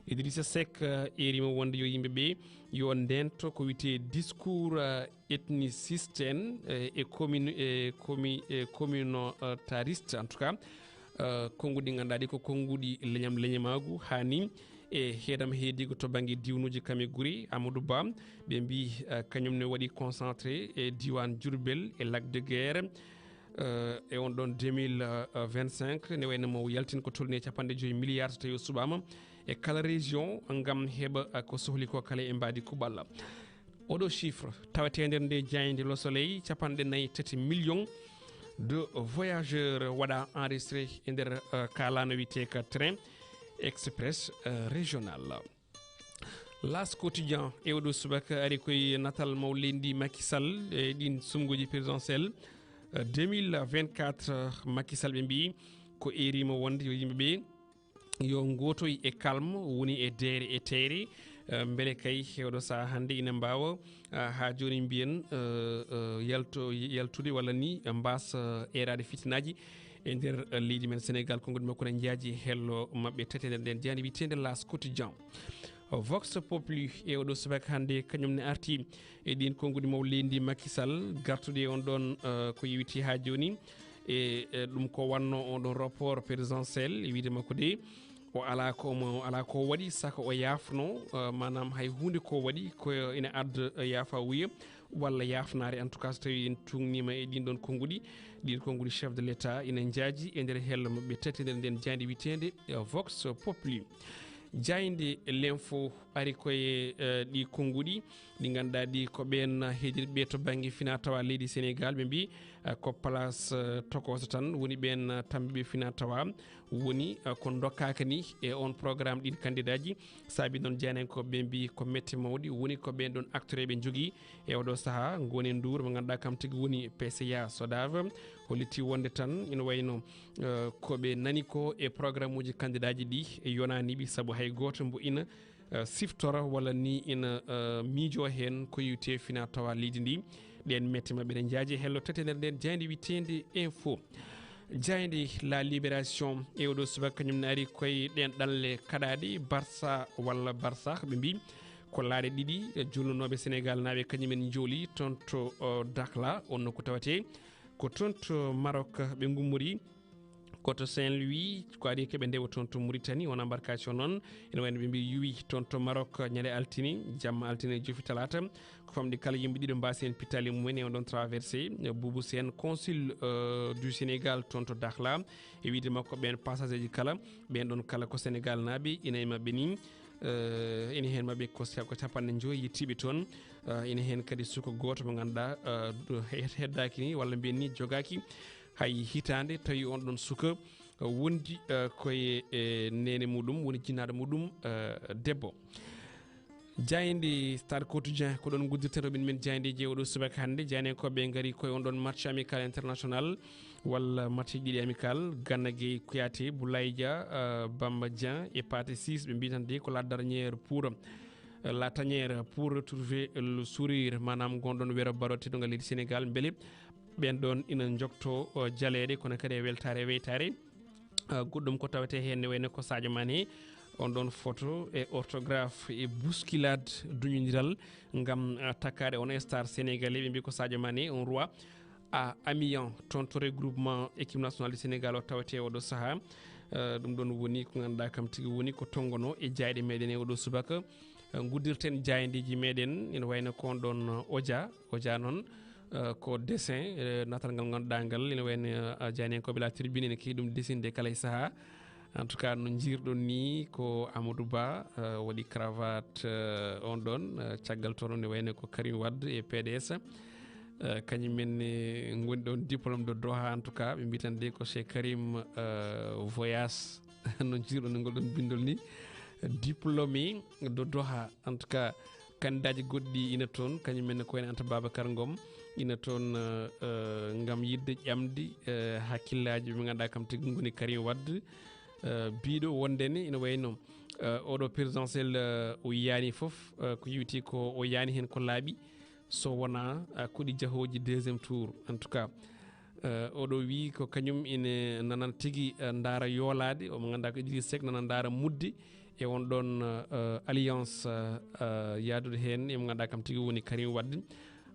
Idrissa Seck, eh, erima wonde yo yimɓe ɓe yo ndento ko wiyetee discours, eh, ethniciste en, eh, e commune, e commu-, e communautariste, en tout cas. Eh, konnguɗi ngannduɗaa ɗi ko konnguɗi leñam leñamaagu, haa ni e heedam heediigo to bannge diwnuuji kam e guri Amadou Ba, ɓe mbi, eh, kañum ne waɗi concentré e diiwaan Diourbel e Lac de Guiers, eh, e on ɗon deux mille vingt-cinq, ne wayno mo yaltin ko tolni e capanɗe joyi milliards so tawi o suɓaama e kala région ngam heɓa, eh, ko sohli ko kala e mbaadi kuɓal. Oɗo chiffre tawete nder nde jaaynde Le Soleil, capanɗe nayi tati million de voyageurs waɗa enregistré e nder, eh, kaalano wiyetee ka train express, eh, régional. L'As Quotidien e oɗo subaka ari koye natal maw leydi Macky Sall e ɗin sumnguuji présidentielle, eh, deux mille vingt-quatre. Macky Sall ɓe mbi ko erima wonde yo yimɓe ɓe yo ngootoy e calme, woni e deere e teere, eh, mbele kay e oɗo saha hannde ina mbaawa, eh, haa jooni mbiyen, eh, eh, yalto-, yaltude walla ni mbaasa, eh, eeraade fitinaaji e nder, eh, leydi men Sénégal. Konnguɗi makko ne njaaji hello maɓɓe tati e nder nden jaaynde wiyeteende L'As Quotidien. Vox Populi e oɗo subaka hannde kañum ne arti e ɗin konnguɗi maw leydi Macky Sall, gartude e on ɗon, eh, ko yewti haa jooni. E, e ɗum ko wanno on ɗon rapport présidentiel, e wiide makko de, o alaa ko mo, alaa ko waɗi saka o yaafno, eh, maanaam hay huunde ko waɗi ko ina adda, eh, yaafa wuya walla yaafnaare. En tout cas, so tawi en tuugnima e ɗin ɗon konnguɗi, ɗin konnguɗi chef de l'État ina njaaji e nder hello maɓɓe tati e nder nden jaaynde wiyeteende, eh, Vox Populi. Jaaynde L'Info ari koye, eh, ɗi konnguɗi ɗi ngannduɗaa ɗi ko ɓeen heedirɓe to bannge fina tawa leydi Sénégal, ɓe mbi, eh, ko place, eh, tokooso tan woni ɓeen, eh, tambiiɓe fina tawa woni, eh, ko dokkaaka ni e on programme ɗin kandidaaji. Saabi noon jaayndiyankooɓe ɓe mbi ko mette mawɗi woni ko ɓeen ɗon acteur ɓe njogii e oɗo saha ngoni nduur mo ngannduɗaa kam tigi woni P C A SODAV. Hollitii wonde tan ina wayno, eh, ko ɓe nani ko e programme uji kandidaaji ɗi e yonaani ɓe sabu hay gooto mbo ina, eh, siftora walla ni ina, eh, miijo heen ko yewti fina tawa leydi ndi. Ɗeen mette maɓɓe ne njaaji e hello tati e nder nden jaaynde wiyeteende Info. Jaaynde La Libération e oɗo subaka kañum ne ari koye ɗeen ɗanle kaɗaaɗe Barça walla Barsakh ɓe mbi ko laaɗe ɗiɗi, eh, julnunooɓe Sénégal naaɓe kañum en njooli toon to, eh, Dakhla, on nokku tawetee ko toon to Maroc ɓe ngummori. Ko to Saint-Louis, ko adii keɓe ndewa toon to Mauritanie, on embarcation noon, ene wayno ɓe mbi yuwi toon to Maroc ñande altine, jamma altine jofi talaata. Ko famɗi kala yimɓe ɗiɗo mbaasi heen pittaali mumen e on ɗon traversé. Boubou Sène, consul, euh, du Sénégal toon to Dakhla, e wiide makko ɓeen passager ji kala, ɓeen ɗon kala ko Sénégal naaɓe, ina e maɓɓe ni. Eh, ene heen maɓɓe ko sa-, ko capanɗe joyi yettiiɓe toon. Eh, ene heen kadi suka gooto mo ngannduɗaa, eh, ɗo he-, heddaaki ni, walla mbiyen ni jogaaki hay hitaande, tawi on ɗon suka, eh, wondi, eh, koye, eh, neene muɗum, woni jinnaaɗo muɗum, eh, debbo. Jaaynde Stade Quotidien, ko ɗon nguddirten rewɓe men jaayndeeji e oɗo subaka hannde. Jaayndeeji ko ɓe ngari koye on ɗon match amical international, walla match ɗiɗi amical, Gana Gueye Kouyaté, Boulaye Dia, eh, Bamba Dieng e Pathé Ciss, ɓe mbi tan de ko la dernière pour, eh, la tanière pour retrouver le sourire, maanaam ngon ɗon wero baro teddungal leydi Sénégal. Mbele ɓen ɗon ina njogto, eh, jaleeɗe, kono kadi e weltaare e weytaare. Ah, goɗɗum ko tawetee heen ne wayno ko Sadio Mané, on ɗon photo e orthographe e bousculade duñondiral ngam, ah, takkaade on star sénégalais. Ɓe mbi ko Sadio Mané, un roi à Amiens, toon to regroupement équipe nationale du Sénégal o tawetee oɗo sahaa. Ah, ɗum ɗon woni ko ngannduɗaa kam tigi woni ko tonngono e jaayɗe meɗen e oɗo subaka. Eh, nguddirten jaayndeeji meɗen, ina wayno ko on ɗon, eh, Odia, Odia noon, eh, ko dessin, eh, natal ngal ngannduɗaa ngal, ina wayno, eh, jaayndiyankooɓe La Tribune ene keewi ɗum dessinde kala e sahaa. En tout cas, no njiirɗon ni, ko Amadou Ba, eh, waɗi cravate, eh, on ɗon, eh, caggal toon, ina wayno ko Karim Wade e P D S. Eh, kañum en ne ngoni ɗon diplôme de Doha, en tout cas, ɓe mbi tan de ko chez Karim, eh, Voyage. No njiirɗon ngol ɗon binndol ni, diplômé de Doha, en tout cas, kandidaaji goɗɗi ina toon, kañum en ko wayno Anta Babacar Ngom, ina toon, eh, eh, ngam yiɗde ƴamde, eh, hakkillaaji ɓe ngannduɗaa kam tigi ngoni Karim Wade, eh, biiɗo wonde ne ina wayno, eh, oɗo présidentiel, eh, o yiyaani fof, eh, ko yowiti ko o yiyaani heen ko laaɓi, so wonaa, eh, ko ɗi jahooji deuxième tour, en tout cas. Eh, oɗo wi ko kañum ine nana tigi, eh, ndaara yoolaade, omo ngannduɗaa ko Idriss Seck nana ndaara mudde e on ɗon, eh, alliance, eh, eh, yaadude heen, emo ngannduɗaa kam tigi woni Karim Wade.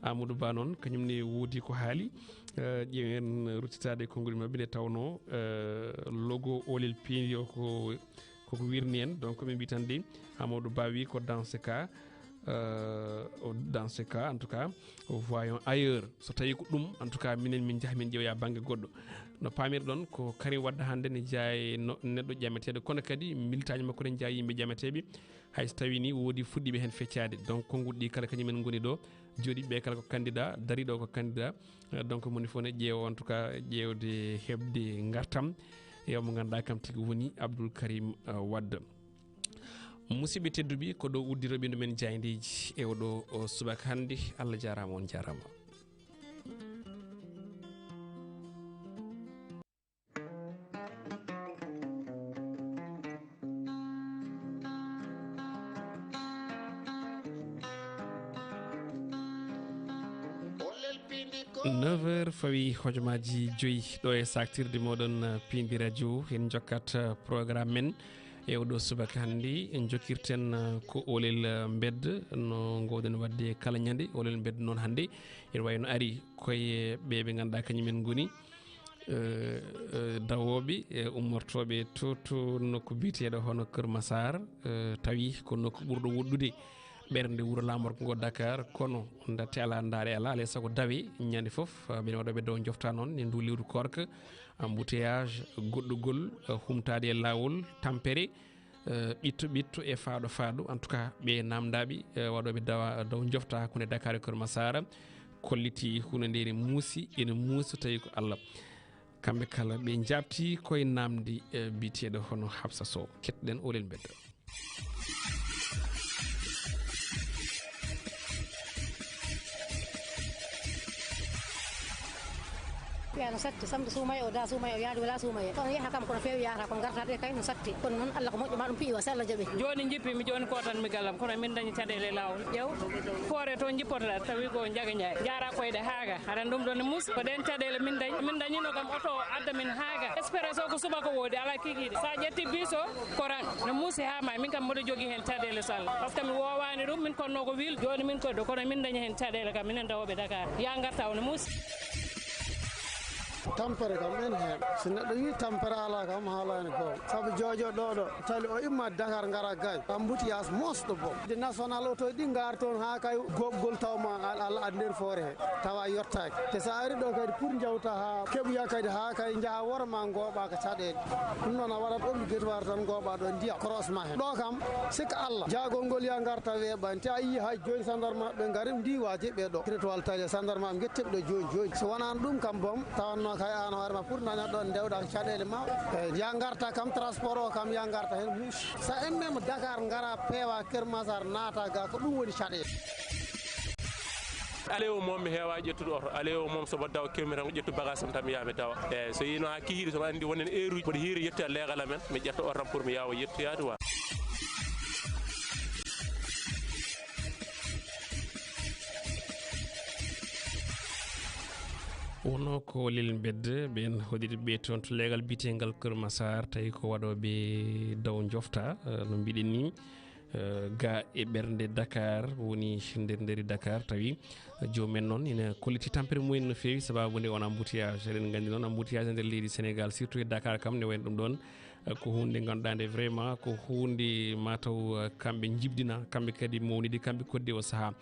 Amadou Ba noon, kañum ne woodi ko haali. Eh, ƴeewen ruttitaade e konngol maɓɓe nde tawnoo, eh, logo Oolel Piindi o ko, koko wirni en. Donc, ɓe mbi tan de, Amadou Ba wi ko dans ce cas, euh, o, dans ce cas, en tout cas, voyons ailleurs. So tawi ko ɗum, en tout cas, minen min njaha min ƴeewoya bannge goɗɗo. No paamirɗon, ko Karim Wade hannde ne jeyaa e no, neɗɗo ƴameteeɗo, kono kadi militaaji makko ne jeyaa e yimɓe ƴameteeɓe. Hay so tawi ni woodi fuɗɗiiɓe heen feccaade. Donc, konnguɗi ɗi kala kañum en ngoni ɗo, jooɗiiɓe ɓe kala ko candidat, dariiɗo ko candidat. Eh, donc, moni fof ne ƴeewa, en tout cas, ƴeewde heɓde ngartam e omo ngannduɗaa kam tigi woni Abdoul Karim, eh, Wade. Musidɓe tedduɓe, ko ɗo uddiroɓe no men jaayndeeji e oɗo o subaka hannde. Allah jaaraama, on jaaraama. Neuf heures fawi hojomaaji joyi ɗo e saaktirde mooɗon, eh, Piindi Radio. En njokkat, eh, programme men e oɗo subaka hannde. En njokkirten, eh, ko Oolel, eh, Mbedda, no ngoowɗen waɗde kala ñande. Oolel Mbedda noon hannde ene wayi no ari koye ɓe ɓe ngannduɗaa kañum en ngoni, eh, eh, dawooɓe, eh, ummortooɓe to, to nokku biyeteeɗo hono Kër Massar, eh, tawi ko nokku ɓurɗo woɗɗude ɓernde wuro laamorgo ngo Dakar, kono ndatte alaa, ndaare alaa, alaa e sago dawe ñande fof, eh, ɓe waɗooɓe daw njofta noon e ndu lewru koorka, embouteillage, goɗɗugol, eh, humtaade e laawol, tampere, eh, ɓitto ɓitto e faaɗo faaɗo. En tout cas, ɓe naamndaaɓe, eh, waɗooɓe dawa, daw njofta hakkunde Dakar e Kër Massar, kolliti huunde nde ene muusi, ene muusi tawi ko Allah. Kamɓe kala ɓe njaabti koye naamndi, eh, biyeteeɗo hono Hafsa Sow. Kettoɗen Oolel Mbedda. Ɓeya no satti, samedi suumaye o, da suumaye o, yaadu wala suumaye. Kono yaha kam kono feewi yahata, kono garta de kay no satti. Kono noon Allah ko moƴƴo, ma ɗum piiwa, so Allah jaɓi. Jooni jippi mi jooni, kootan mi galam, kono min dañi caɗeele laawol. Ƴeew, foore to jippotoɗa, tawi ko Njaga Njaay. Jaara koyɗe haaga. Aɗa ɗum ɗo ne muusi. Ko ɗen caɗeele min dañi. Min dañino kam oto o adda min haaga. Expresso ko subaka woodi, ala kikiiɗe. Sa ƴetti biso, koran. No muusi haa maayi. Min kam mboɗo jogii heen caɗeele so Allah. Parce que mi woowaani ɗum, min konno ko wil. Jooni min koyɗo, kono min dañi heen caɗeele kam, minen dawooɓe Dakar. Ya ngarta o no muusi. Tampere kam en heen. So neɗɗo wii tampere alaa kam, haalaani goonga. Sabu joojo ɗo ɗo, tali o imma Dakar ngara gay. Embouteillage mosɗo bo. De national oto ɗi ngar toon haa kay goɓgol taw ma al-, al-, a nder foore he. Tawa yottaaki. Te so a ari ɗo kadi pour njawta haa keɓoya kadi haa kay njaha woro ma ngooɓa ko caɗeele. Ɗum noon a waɗat obligatoire tan ngooɓa ɗo ndiyam. Cross ma heen. Ɗo kam, sikka Allah. Jaagol ngol ya ngarta weeɓani. Te a yii hay jooni sandarma ɓe ngari ndiwaji ɓe ɗo. Trottoir tali sandarma ɓe ngetti ɓe ɗo jooni jooni. So wonaano ɗum kam boom, tawanno kay aan hoore ma pour nana ɗon ndewɗa ko caɗeele ma. Eh, ya ngarta kam transport o kam ya ngarta heen muusi. Sa emme mo Dakar ngara peewa Kër Massar naata ga ko ɗum woni caɗeele. Alewo moom mi heewa ƴettude oto. Alewo moom so wadda o kewmi tan ko ƴettu bagage am tan mi yaha mi tawa. Eyyi, so yino ha kihiiɗi sono andi wonen heure uji mboɗo hiiri yettude leegal amen. Mi ƴetta oto tan pour mi yawa yettoyade wa. Wonno ko Lel Mbedde, ɓen hoɗiiɓe ɓe toon to leegal biyetegal Kër Massar, tawi ko waɗooɓe daw jofta, eh, no mbiɗen ni, eh, ga e ɓernde Dakar, woni nder nderi Dakar, tawi jomumen noon ina kolliti tampere mumen no feewi, sababu nde on embouteillage. Eɗen nganndi noon embouteillage e nder leydi Sénégal, surtout e Dakar kam, ne wayno ɗum ɗon, eh, ko huunde nde ngannduɗaa nde vraiment ko huunde mataw, eh, kamɓe njibdina, kamɓe kadi mawnidi, kamɓe koddi o sahaa.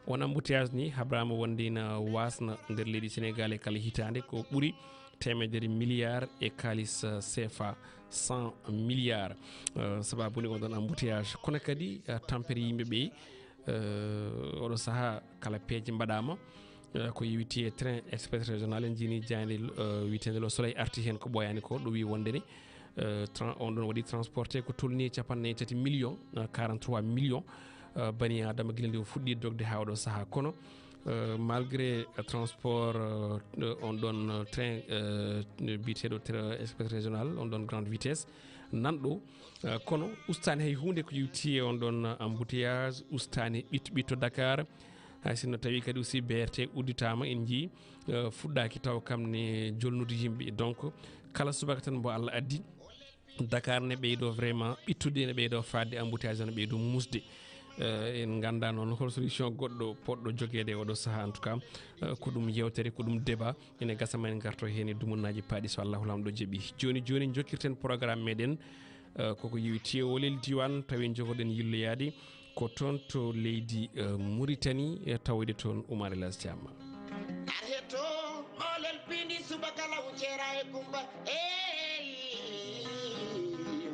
On embouteillage ni habraama wonde ina wasna nder leydi Sénégal e kala hitaande ko ɓuri teemedere milliard e kaalis, eh, C F A, cent milliards. Eh, sababu ni on ɗon embouteillage. Kono kadi, eh, tampere yimɓe ɓe, eh, oɗo sahaa kala peeje mbaɗaama. Eh, ko yowiti e train express régional, en njini jaaynde, eh, wiyeteende Le Soleil arti heen ko ɓooyaani ko, ɗo wi wonde ni, eh, tran-, on ɗon waɗi transporté ko tolni e capanɗe nayi tati million, eh, quarante-trois million, eh, bani Adama gila nde o fuɗɗi dogde haa oɗo sahaa. Kono, eh, malgré, eh, transport, eh, on ɗon, eh, train, eh, biyeteeɗo train express régional, on ɗon grande vitesse, nanɗo, eh, kono ustaani hay huunde ko yowiti e on ɗon, eh, embouteillage, ustaani ɓitto ɓitto Dakar. Hay sinno tawi kadi aussi B R T udditaama, en njii, eh, fuɗɗaaki taw kam ne jolnude yimɓe. Donc, kala subaka tan mbo Allah addi, Dakar ne ɓeydo vraiment ɓittude, ne ɓeydo fadde, embouteillage ne ɓeydo musde. Eh, en ngannda noon hol solution goɗɗo poɗɗo jogeede e oɗo sahaa. En tout cas, eh, ko ɗum yewtere, ko ɗum débat. Ene gasa ma en ngarto heen e dumunnaaji paaɗi so Allahu Laamɗo jaɓi. Jooni jooni njokkirten programme meɗen, eh, koko yowiti e olel diwan, tawi njogoɗen yilloyaade ko toon to leydi, eh, Mauritanie, eh, tawde toon Oumar El Hadj Thiam. Aheto, olel pindi subaka law jera e kumba. Eyi,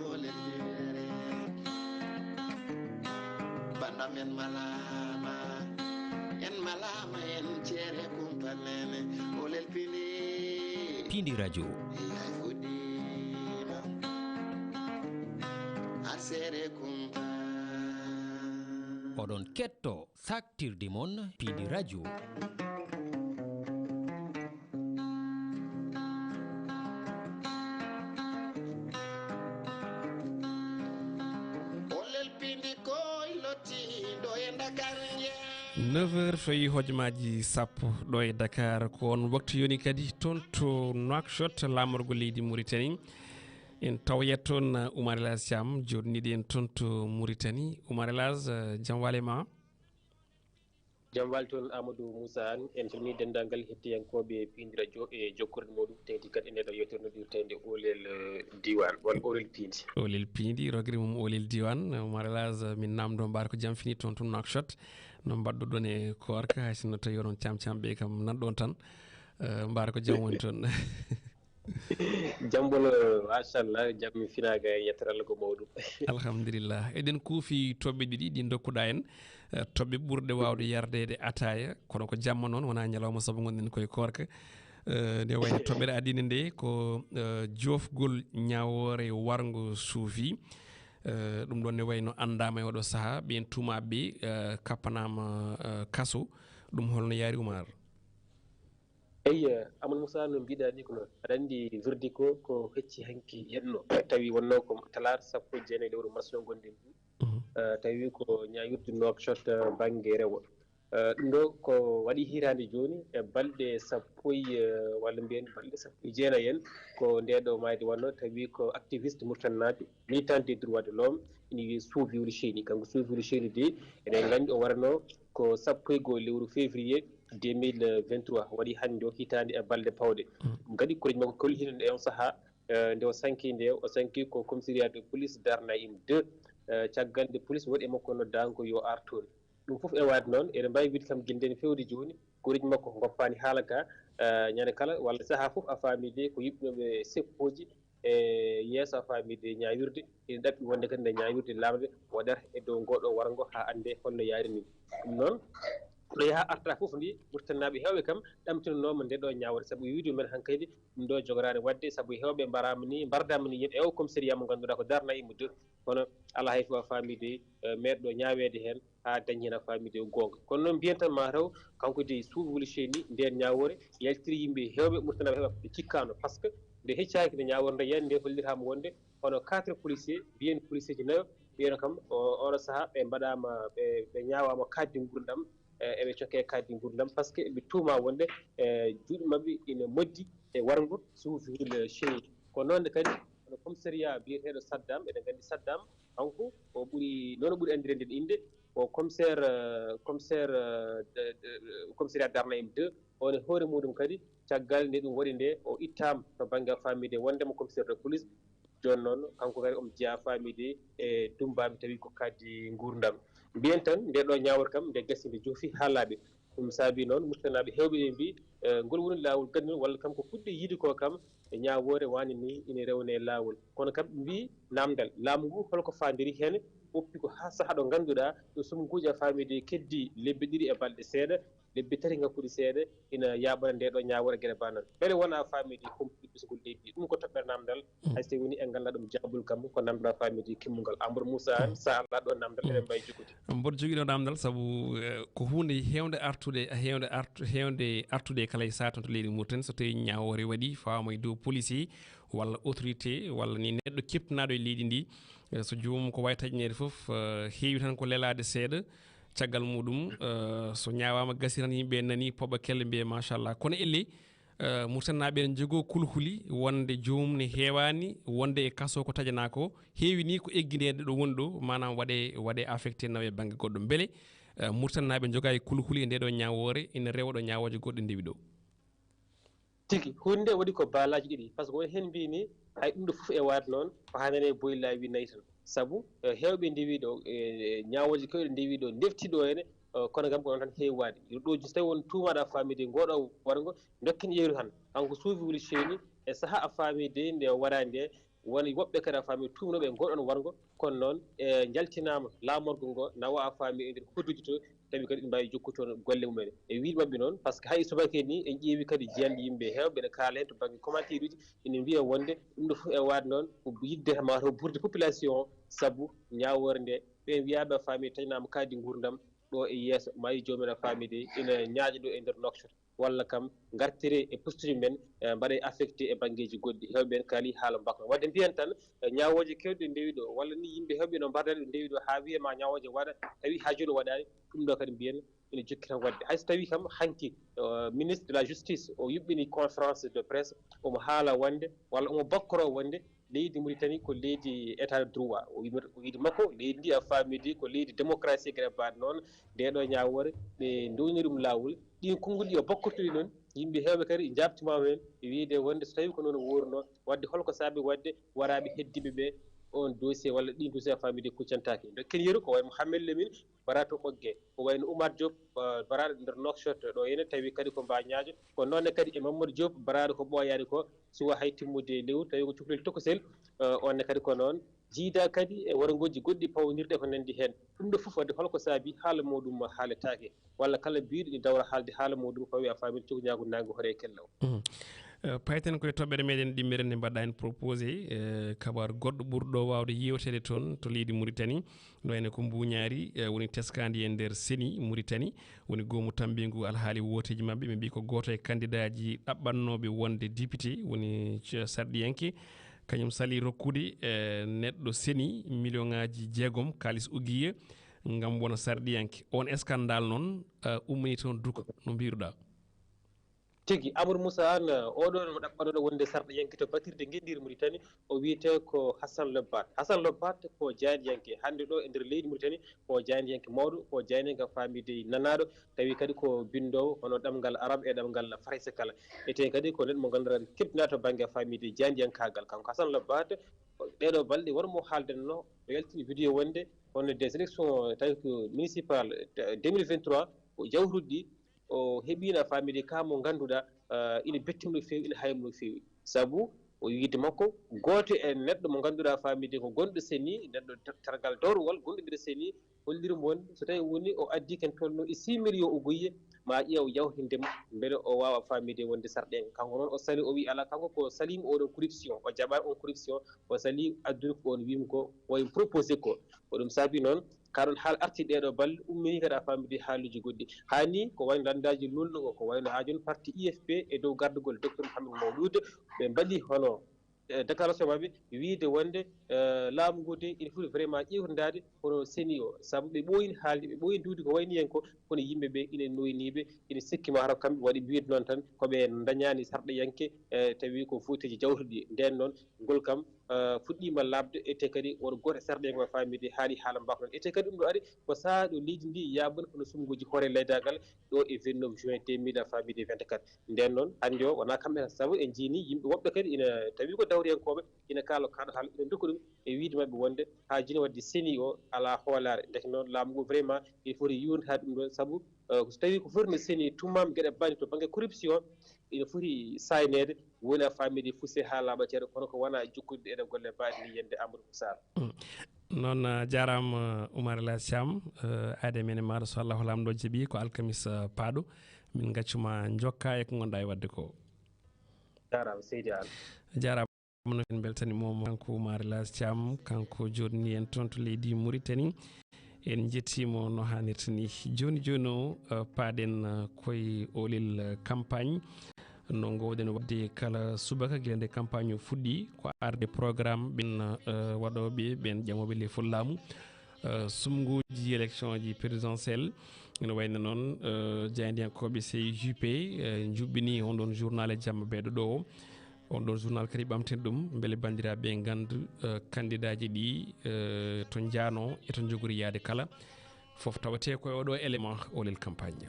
olel jere. Bandam en malama, en malama, en jere kumba nene. Olel pindi. Pindi radio. Yay fudima. Asere kumba. Oɗon ketto saktirde mon Pindi Radio. Olel Pindi koy lottiɗo e Dakar nje. Neuf heures fayi hojomaaji sappo ɗo e Dakar. Ko on waktu yoni kadi toon to Nouakchott, laamorgo leydi Mauritanie. En tawoyat toon, uh, Oumar El Hadj Thiam, joɗɗiniiɗo en toon to Mauritanie. Oumar El Hadj, uh, jam wale ma? Jam wali toon Amadou Moussa Anne, en calmini denndaangal hettiyankooɓe Pindi Radio e jokkorde muɗum, tengti kadi e nde ɗo yewtere noddirteende Olel, uh, Diwan, walla Olel Pindi. Olel Pindi, rogere mum Olel Diwan. Oumar El Hadj, uh, min namdo mbar ko jam fini toon to Nouakchott. No mbaɗɗo ɗon e koorka, hay sinno tawi onon Thiam Thiam ɓe kam nanɗon tan. Uh, mbar ko jam woni toon. Jam bolo, machallah, jam mi finaga e yettere Allah ko mawɗum. Alhamdulillah. Eɗen kuufi toɓɓe ɗiɗi ɗi dokkuɗa en, eh, toɓɓe ɓurɗe wawde yardeede ataya, kono ko jamma noon, wona ñalawma sabu gonɗen koye koorka. Eh, nde wayno toɓɓere adine nde ko, eh, joofgol ñawoore warngo suufi. Eh, ɗum ɗon ne wayno anndama e oɗo saha, ɓen tuumaɓe, eh, kappanama, eh, kaso. Ɗum holno yaari, Oumar? Eyi, Amadou Moussa, no mbiɗa ni ko noon. Aɗa anndi verdict ko, ko hecci hanki yetno. Tawi wonno ko talaata sappo e jeenayi lewru mars o ngonɗen ɗum. Mhm. Eh, tawi ko ñaawirdu Nouakchott, eh, bannge rewo. Eh, ɗum ɗo ko waɗi hitaande jooni e balɗe sappo e, eh, walla mbiyen balɗe sappo e jeenayi en. Ko nde ɗo maayde wonno tawi ko activiste murtannaajo, militant des droits de l'homme, ina wiyee Soufi Wul Cheyni. Kanko Soufi Wul Cheyni de, eɗen nganndi o warano ko sappo e goo lewru février, deux mille vingt-trois, waɗi hannde o hitaande e balɗe pawɗe. Ɗum kadi kureeji makko kolli hino e on sahaa, eh, nde o sanki nde, o sanki ko commissariat de police Darnaim deux, eh, caggal nde police waɗi e makko noddaango ko yo ar toon. Ɗum fof e waade noon, eɗen mbaawi wiide kam gila ndeen feewde jooni, kureeji makko ngoppaani haala ka, eh, ñande kala walla sahaa fof a faamii de ko yuɓɓinooɓe seppooji e yeeso a faamii de ñaawirde, ina ɗaɓɓi wonde kadi nde ñaawirde laamde waɗata e dow ngoo ɗoo warngo haa annde holno yaari ni. Ɗum noon, ɗo yaha arta fof ndi, Muritaninaaɓe heewɓe kam ɗamtinonooma nde ɗoo ñaawre, sabu wiide men hankadi ɗum ɗo jogoraani waɗde, sabu heewɓe mbaraama ni, mbardaama ni yimɓe e o commissariat mo ngannduɗaa ko Darnaim deux, kono alaa hay fof a faamii de, eh, meeɗɗo ñaaweede heen haa dañi heen a faamii de goonga. Kono noon mbiyen tan mataw kanko de suufi wuli ceeni ndeen ñaawoore yaltiri yimɓe heewɓe, Muritaninaaɓe heewɓe ɓe cikkaano, par ce que nde heccaaki nde ñaawoore nde yani nde holliraama wonde hono quatre policier, mbiyen policier ji nayo, mbiyen kam o, oɗo sahaa ɓe mbaɗaama, ɓe, ɓe ñaawaama kaaɗdi nguurndam, eh, eɓe cokke kaaɗdi nguurndam, par ce que ɓe tuuma wonde, eh, juuɗe maɓɓe ina moddi e warngo suufi wuli ceeni. Ko noon kadi hono commissariat biyeteeɗo Saddam, eɗen nganndi Saddam, kanko o ɓuri, noon o ɓuri anndireede e innde, ko commissaire, eh, commissaire, eh, de, de, commissariat Darnaim deux, on e hoore muɗum kadi, caggal nde ɗum waɗi nde, o ittaama to bannge a faamii de wonde mo commissaire de police. Jooni noon, kanko kadi omo jeyaa faamii de e dummbaaɓe tawi ko kaaɗdi nguurndam. Mbiyen tan, nde ɗoo ñaawre kam, nde gasi nde joofi haa laaɓi. Ɗum saabii noon, Muritaninaaɓe heewɓe ɓe mbii, eh, ngol woni laawol ganndol walla kam ko puɗɗi yiide ko kam, e ñaawoore wani ni ina rewne laawol. Kono kam ɓe mbii, naamndal, laamu ngu holko faandiri heen, woppi ko haa sahaa ɗo ngannduɗaa, ɗo sumnguuji a faamii de keddi lebbi ɗiɗi e balɗe seeɗa, lebbi tati ngakkuɗi seeɗa, ina yaaɓana nde ɗoo ñaawoore geɗe baanan. Mbele wona faamii de pompude bisgol leydi ndi? Ɗum ko toɓɓere naamndal, hay so tawi woni en nganndaa ɗum jaabul kam, ko naamndal faamii de kimmungal. Amadou Moussa Anne, so a alaa ɗo naamndal, eɗen mbaawi jokkude. Mboɗo jogii ɗo naamndal sabu, eh, ko huunde heewnde artude, heewnde artu-, heewnde artude kala e saha toon to leydi Mauritanie, so tawi ñaawoore waɗi fawaama e dow policier walla autorité walla ni neɗɗo keptinaaɗo e leydi ndi. Eh, so joomum ko wawi taƴaneede fof, eh, heewi tan ko lelaade seeɗa. Caggal muɗum, eh, so ñaawaama gasi tan yimɓe nani poɓa kelle mbiye machallah. Kono elle, eh, Muritaninaaɓe ene njogoo kulhuli wonde joomum ne heewaani wonde e kaso ko taƴanaa ko, heewi ni ko eggineede ɗo woni ɗo, maanaam waɗe, waɗe affecté nawe bannge goɗɗo. Mbele, eh, Muritaninaaɓe njogaa e kulhuli e nde ɗo ñaawoore, ina rewa ɗo ñaawooje goɗɗe ndewi ɗo? Tigi, huunde nde waɗi ko baalaaji ɗiɗi, par ce que won heen mbii ni, hay ɗum ɗo fof e waade noon, ko haa nane boy laawi nayi tan. Sabu, eh, heewɓe ndewi ɗo, eh, ñaawooje kewɗe ndewi ɗo, ndefti ɗo heen, eh, kono kam ko noon tan heewi waade. Yo ɗo so tawi won tuumaaɗo a faamii de ngoo ɗo warngo, dokken yeru tan. Kanko suufi wuli ceeni, e sahaa a faamii de nde o waɗaa nde, won woɓɓe kadi a faamii tuumnooɓe e ngoo ɗoon warngo, kono noon, e njaltinaama laamorgo ngo, nawa a faamii e nder hodduuji to, tawi kadi ɓe mbaawi jokkude toon golle mumen. E wiyde maɓɓe noon, par ce que hay subaka ni en ƴeewi kadi jiyanɗe yimɓe heewɓe ene kaala heen to bannge commentaire uji, ene mbiya wonde ɗum ɗo fof e waade noon ko yidde ma to ɓurde population o, sabu ñaawoore nde ɓeen wiyaaɓe a faamii taƴanaama kaaɗdi nguurndam ɗo e yeeso, maayi joomum a faamii de ina ñaaƴa ɗo e nder Nouakchott, walla kam ngartire e postuji men, eh, mbaɗe affecté e banngeeji goɗɗi. Heewɓe en kaali haala mbaka. Wadde mbiyen tan, eh, ñaawooje kewɗe ndewi ɗo, walla ni yimɓe heewɓe no mbarda ɗo ndewi ɗo, haa wiye ma ñaawooje waɗa, tawi haa jooni waɗaani, ɗum ɗo kadi mbiyen ina jokki tan waɗde. Hay so tawi kam hanki, eh, ministre de la justice o yuɓɓini conférence de presse, omo haala wonde, walla omo bakkoro wonde, leydi Mauritanie ko leydi état de droit. O wiide, o wiide makko, leydi ndi a faamii de ko leydi démocratie, geɗe mbaɗe noon, nde ɗo ñaawoore, ɓe ndowni ɗum laawol. Ɗin konngol ɗi o bakkortuɗi noon, yimɓe heewɓe kadi njaabtimaama heen, e wiyde wonde so tawi ko noon wuurno, wadde holko saabi wadde waraaɓe heddiiɓe ɓe on dossier walla ɗin dossier a faamii de kuccantaake. Nde ken yeru ko wayi Mouhamed Lamine, baraɗo to Ɓoggee, ko wayno Oumar Diop, eh, baraɗo nder Nouakchott ɗo henne, tawi kadi ko mbañaajo. Ko noon ne kadi e Mamadou Diop, baraɗo ko ɓooyaani ko, suwa hay timmude e lewru, tawi ko cukalel tokosel, eh, on ne kadi ko noon. Jiida kadi e warngooji goɗɗi pawnirɗe ko nanndi heen. Ɗum ɗo fof wadde holko saabi haala muɗum haaletaake, walla kala biiɗo ina dawra haalde haala muɗum, fawi a faamii cukñaagu naange hoore e kella o. Mhm. Eh, payten koye toɓɓere meɗen ɗimmere nde mbaɗɗa en proposé, eh, kabaru goɗɗo ɓurɗo waawde yewteede toon to leydi Mauritanie. No wayno ko mbuuñaari, eh, woni teskaandi e nder seni Mauritanie, woni goomu tammbingu alhaali wooteeji maɓɓe. Ɓe mbii ko gooto e kandidaaji ɗaɓɓannooɓe wonde député, woni ce-, sarɗiyanke, kañum salii rokkude, eh, neɗɗo seni miliyoŋaaji jeegom kaalis ugiye ngam wona sarɗiyanke. On scandale noon, eh, ummini toon duko, no mbiruɗaa? Tigi, Amadou Moussa Anne, oɗo mo ɗaɓɓanoɗo wonde sarɗiyanke to batirde ngendiire Mauritanie, o wiyetee ko Hassan Lobbat. Hassan Lobbat ko jaayndiyanke hannde ɗo e nder leydi Mauritanie, ko jaayndiyanke mawɗo, ko jaayndiyanke faamidi nanaaɗo, tawi kadi ko binndoowo hono ɗemngal arab e ɗemngal farayse kala. Etee kadi ko neɗɗo mo ngannduɗaa keɓtinaa to bannge faamidi jaayndiyankaagal. Kanko Hassan Lobbat, ɗeeɗo balɗe won mo haaldanno, o yaltini vidéo wonde hono des élections tawi ko municipal deux mille vingt-trois, ko jawruɗi o heɓiino faamidi ka mo ngannduɗaa, eh, ina betti mo no feewi, ina hayi mo no feewi. Sabu o yiide makko, gooto e neɗɗo mo ngannduɗaa faamidi ko gonɗo seni, neɗɗo ter-, tergal dowrowal gonɗo nder seni, holliri mo wonde so tawi woni o addi ken tolno e six millions o goyi, ma ƴeew yawtinde mo, mbele o waawa faamidi wonde sarɗiyanke. Kanko noon o sali, o wi alaa, kanko ko saliima oɗon corruption, o jaɓaani on corruption, o sali addude ko on wiimi ko, o wayi proposé ko. Ko ɗum saabi noon, ka ɗon haala arti ɗeeɗo balɗe, ummini kadi a faamidi haaluuji goɗɗi. Haa ni, ko wayno lanndaaji lolluɗo, ko wayno haa jooni parti U F P e dow gardagol docteur Mouhamed Mawlud, ɓe mbaɗi hono, eh, déclaration maɓɓe, wiide wonde, eh, laamu ngu de ina foti vraiment ƴeewtindaade hono seni o. Sabu ɓe ɓooyini haalde, ɓe ɓooyini duude ko wayni hen ko, kono yimɓe ɓe ina noyniiɓe, ina sikki ma hara kamɓe waɗi wiide noon tan ko ɓe ndañaani sarɗiyanke, eh, tawi ko footeeji jawtuɗi. Ndeen noon, ngol kam, eh, fuɗɗiima laaɓde, etee kadi woto gooto e sarɗiyanke faamidi haali haala mbaka noon. Etee kadi ɗum ɗo ari ko sahaa ɗo leydi ndi yaaɓani kono suɓngooji hoore laydaagal ɗo e vingt-neuf juin deux mille faamidi vingt-quatre. Ndeen noon, hannde o wonaa kamɓe tan, sabu en njiini yimɓe woɓɓe kadi ina tawi ko dawriyankooɓe, ina kaala kaɗo haala, ina ndokka ɗum e wiide maɓɓe wonde haa jooni wadde seni o alaa hoolaare. Ndeke noon laamu ngu vraiment ina foti yuurnitaade ɗum ɗoon, sabu, eh, so tawii ko foti no seni tumaama geɗe baaɗe to bannge corruption, ina foti saayneede, woni a faamidi fuse haa laaɓa ceeɗa, kono ko wonaa jokkude ɗeɗo golle baaɗe ni yiyannde Amadou Sarr. Mm. Noon, eh, jaaraama, eh, Oumar El Hadj Thiam, eh, aade men e maaɗa so Allahu Laamɗo jaɓi ko alkamisa, eh, paaɗo. Min ngaccu ma njokka e ko ngonɗaa e waɗde ko. Jaaraama, seydi Anne. Jaaraama no, en mbeltaniima mo, kanko Oumar El Hadj Thiam, kanko jooɗnii en toon to leydi Mauritanie. En njettii mo no haanirta ni. Jooni jooni o, eh, paaɗen, eh, koye oolel, eh, campagne. No ngoowɗen waɗde kala subaka gila nde campagne o fuɗɗi, ko arde programme ɓeen, eh, waɗooɓe, ɓeen ƴamooɓe lefol laamu, eh, suɓngooji élection ji présidentielle. Ina wayno noon, eh, jaayndiyankooɓe C U J P, eh, njuɓɓinii on ɗoon journal e jamma beeɗo ɗo o. On ɗoon journal kadi ɓamten ɗum, mbele banndiraaɓe nganndu, eh, kandidaaji ɗi, eh, to njaanoo e to njogori yahde kala. Fof tawetee ko e oɗo élément oolel campagne.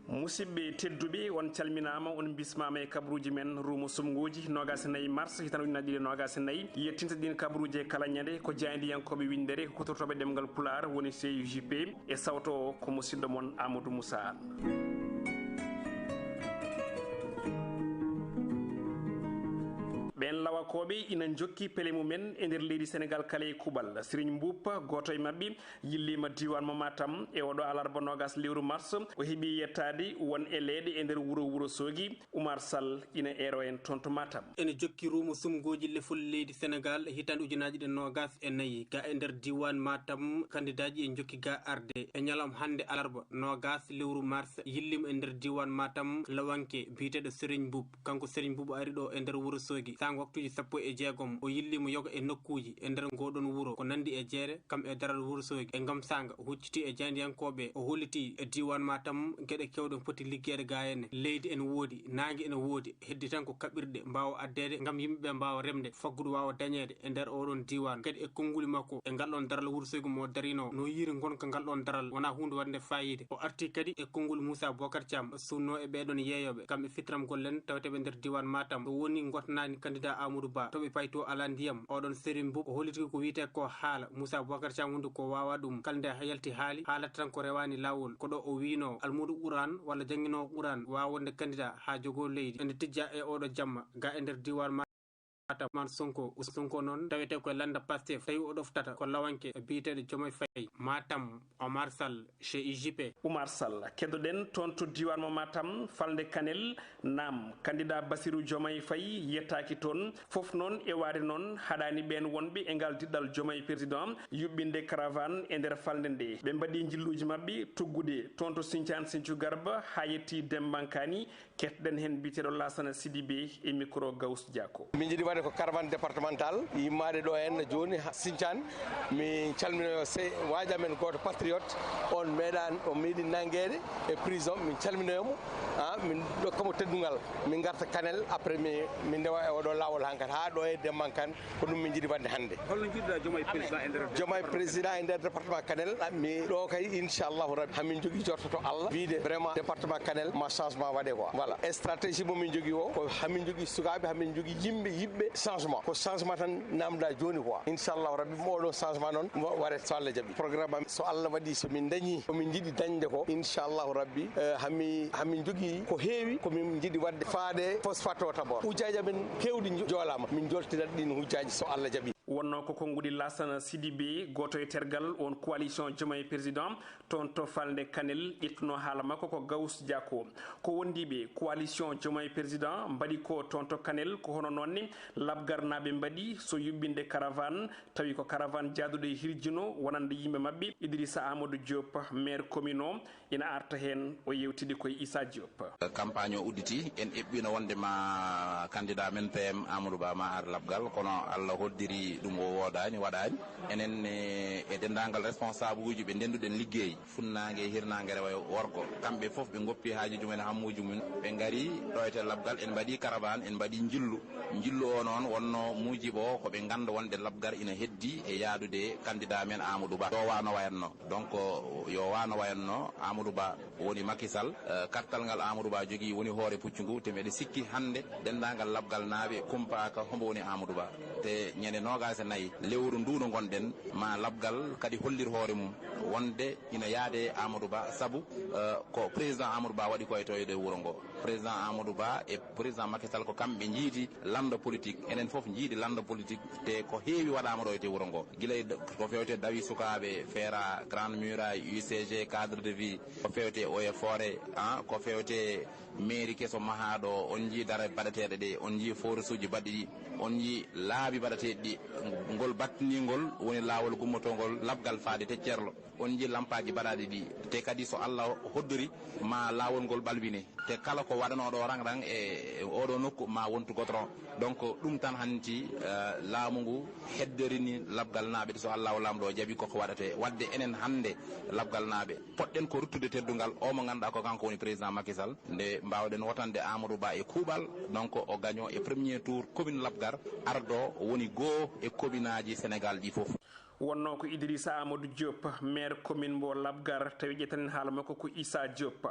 Musidɓe tedduɓe, on calminaama, on mbismaama e kabaruuji men, ruumo suɓngooji noogaas e nayi mars, hitaande ujunnaji ɗiɗi e noogaas e nayi. Yettinta ɗiin kabaruuji e kala ñande ko jaayndiyankooɓe winndere, huutortooɓe ɗemngal Pulaar, woni C U J P, e sawto o ko musidɗo mon Amadou Moussa Anne. Ɓeen lawakooɓe ina njokki pele mumen e nder leydi Senegaal kala e kuuɓal. Serigne Mboup, gooto e maɓɓe, yilliima diiwaan mo Matam e oɗo alarba noogaas lewru mars. O heɓi yettaade won e leeɗe e nder wuro Wuro Soogi. Oumar Sall ina eero en toon to Matam. Ene jokki ruumo suɓngooji lefol leydi Senegaal hitaande ujunaaji ɗiɗi e noogaas e nayi. Ga e nder diiwaan Matam, kandidaaji e njokki ga arde. E ñalawma hannde alarba noogaas lewru mars, yilliima e nder diiwaan Matam lawanke biyeteeɗo Serigne Mboup. Kanko Serigne Mboup ari ɗo e nder Wuro Soogi saanga waktuuji sappo e jeegom. O yilliima yoga e nokkuuji e nder ngoɗon wuro ko nanndi e jeere kam e daral Wuro Soogi. E ngam saanga, o hucciti e jaayndiyankooɓe, o holliti e diiwaan Matam geɗe keewɗe poti liggeede ga henne. Leydi ene woodi, naange ene woodi, heddi tan ko kaɓirɗe mbaawa addeede ngam yimɓe ɓe mbaawa remde, faggudu waawa dañeede e nder oɗon diiwaan. Kadi e konnguli makko e ngal ɗoon daral Wuro Soogi mo darino, no yiiri ngonka ngal ɗoon daral wonaa huunde waɗnde faayiida. O arti kadi e konngol Moussa Bocar Thiam, suuɗnoo e ɓee ɗoon yeeyooɓe, kamɓe fitnam gollen taweteeɓe nder diiwaan Matam. So woni ngotnaani candidat Amadou Ba, to ɓe payi to alaa ndiyam. Oɗon Serigne Mboup o holliti ko wiyetee ko haala. Moussa Bocar Thiam wonde ko waawaa ɗum. Kala nde yalti haali, haalata tan ko rewaani laawol. Ko ɗo o wiynoo almuudo Quraan walla jannginoowo Quraan waawa wonde candidat haa jogoo leydi. Ene tijjaa e oɗo jamma, ga e nder diiwaan Matam. Ousmane Sonko, Ousmane Sonko noon tawetee ko e lannda Pastef, tawi o ɗoftata ko lawanke biyeteeɗo Diomaye Faye. Matam, Oumar Sall, C I J P. Oumar Sall, keddoɗen toon to diiwaan mo Matam, falnde Kanel. Naam, candidat Bassirou Diomaye Faye yettaaki toon. Fof noon e waade noon haɗaani ɓeen wonɓe e ngal diɗɗal Diomaye président yuɓɓinde caravane e nder falnde nde. Ɓe mbaɗi njilluuji maɓɓe tuggude toon to Sinthiane Sinthiou Garba haa yetti Dembankaani. Ketɗen heen biyeteeɗo Laasana Sidibé e micro Gaouss Diako. Min njiɗi Ko caravane départemental yimmaade ɗo henna jooni ha Sinthiane. Min calminoyo se waaji amen gooto patriote, on meeɗan, o meeɗi nanngeede e prison. Min calminoyo mo, ah, min ɗokkamo teddungal, min ngarta Kanel, après min, min ndewa e oɗo laawol hankadi haa ɗo e Demban Kan. Ko ɗum min njiɗi waɗde hannde. Holno njiɗɗa jooma e président e nder Jooma e président e nder département Kanel? Ah, mi ɗo kay, inchallahu rabbi, hamin jogii jortoto Allah, wiide vraiment département Kanel ma changement waɗe quoi. Voilà. E stratégie mo min jogii o, ko hamin jogii sukaaɓe, hamin jogii yimɓe yiɗɓe changement. Ko changement tan namda jooni quoi. Inchallahu rabbi, mo oɗo changement noon mo waɗe so Allah jaɓi. Programme am, so Allah waɗi, so min dañi ko min njiɗi dañde ko, inchallahu rabbi, eh, hami, hamin jogii ko heewi ko min njiɗi waɗde faade phosphate o tabor. Hujjaaji amen keewɗi jo-, joolaama. Min joltinat ɗin hujjaaji so Allah jaɓi. Wonnoo ko konnguɗi Laasana Sidibe, gooto e tergal on coalition Diomaye Président, toon to falnde Kanel, ƴettunoo haala makko ko Gawus Jako. Ko wondiiɓe coalition Diomaye Président mbaɗi ko toon to Kanel, ko hono noon ni labgarnaaɓe mbaɗi, so yuɓɓinde caravane, tawi ko caravane jaaduɗo e hirjino wonande yimɓe maɓɓe. Idrissa Amadou Diop, maire commune o, ina arta heen, o yewtidi koye Issa Diop. Campagne o udditi, en eɓɓino wonde ma candidat men P M Amadou Ba ma ar labgal, kono Allah hoddiri ɗum o woodaani, waɗaani. Enen e, e denndaangal responsable uji ɓe ndennduɗen liggey, funnaange e hirnaange rewa e worgo, kamɓe fof ɓe ngoppi haajuji mumen, hammuji mum, ɓe ngari ɗo e labgal, en mbaɗi caravane, en mbaɗi njillu. Njillu o noon wonno muujibo o ko ɓe ngannda wonde labgal ina heddi e yaadude candidat men Amadou Ba. Yo wano wayanno. Donc, yo wano wayanno Amadou Ba woni Macky Sall, eh, kartal ngal Amadou Ba jogii woni hoore puccu ngu, te mbeɗa sikki hannde denndaangal labgal naaɓe kumpaaka hombo woni Amadou Ba. Te ñande noogaas e nayi lewru ndu no ngonɗen, ma labgal kadi hollir hoore mum wonde ina yaade Amadou Ba, sabu, eh, ko président Amadou Ba waɗi ko e toyde wuro ngo. Président Amadou Ba e président Macky Sall ko kamɓe njiidi lando politique, enen fof njiidi lando politique, te ko heewi waɗaama ɗo e wuro ngo. Gila e d-, ko fewte dawi sukaaɓe, feera, Grande Muraille, U C G, cadre de vie, ko fewte eaux et forêt, ah, ko fewte mairie keso mahaaɗo, on njii dara baɗateeɗe ɗe, on njii forest uji baɗɗi ɗi, on njii laabi baɗateeɗi ɗi, ngol battiningol woni laawol gummotongol labgal faade Teccerlo. On njii lampaaji baɗaaɗi ɗi. Te kadi so Allah hoddori ma laawol ngol ɓalwine. Te kala ko waɗanoo ɗo rang rang e, e oɗo nokku ma wontu goudron. Donc ɗum tan hanti, eh, laamu ngu heddorini labgal naaɓe so Allah o laamɗo o jaɓi koko waɗate. Waɗde enen hannde labgal naaɓe poɗɗen ko ruttude teddungal o mo ngannduɗaa ko kanko woni président Macky Sall. Nde mbaawɗen wotande Amadou Ba e kuuɓal, donc o gaño e premier tour commune Labgar, ardo woni goo e commune aji Sénégal ɗi fof. Wonnoo ko Idrissa Amadou Diop, maire commune mbo Labgar, tawi ƴettanen haala makko ko Issa Diop.